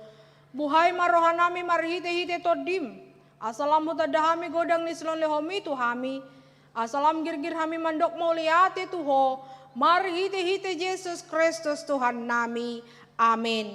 Buhai ma rohanami marhitehite TondiM, asa lam hutanda hami godang ni silehonlehonMi tu hami, asa lam girgir hami mandok mauliate tu Ho, marhitehite Jesus Kristus Tuhannami. Amen.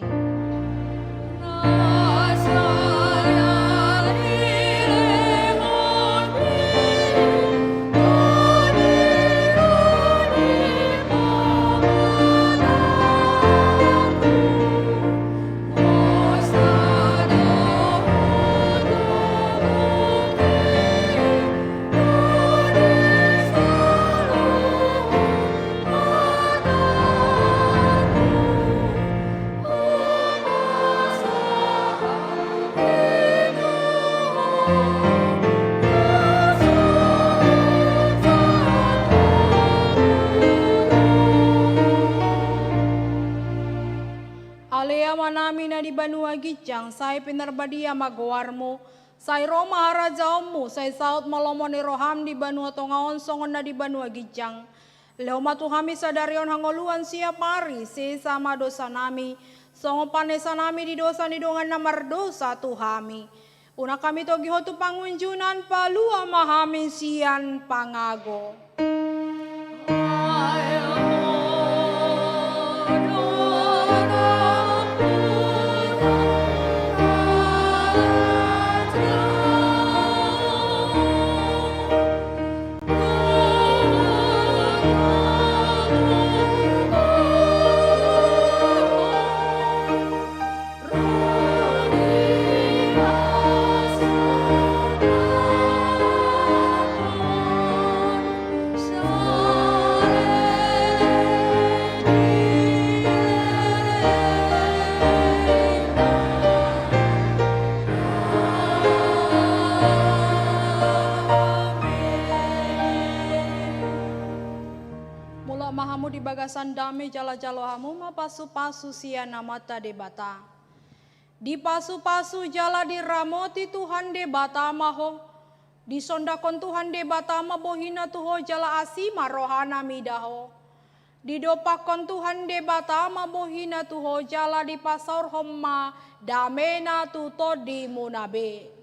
Ale Amanami na di banua ginjang, sai pinarbadia ma goarMu, sai ro ma harajaonMu, sai saut ma lomo ni rohaM di banua tonga on songon na di banua ginjang. Lehon ma tu hami sadari on hangoluan siapari, sesa ma dosanami, songon panesanami di dosa ni dongan na mardosa tu hami. Unang hami togihon tu pangunjunan, palua ma hami sian pangago. Mulak ma hamu di bagasan dame jala jalo hamu ma pasupasu sian Amanta Debata. Dipasupasu jala diramoti Tuhan Debata ma ho. Disondangkon Tuhan Debata ma bohiNa tu ho jala asi ma rohaNa mida ho. Didompakkon Tuhan Debata ma bohiNa tu ho jala dipasaorhon ma dameNa tu tondimuna be.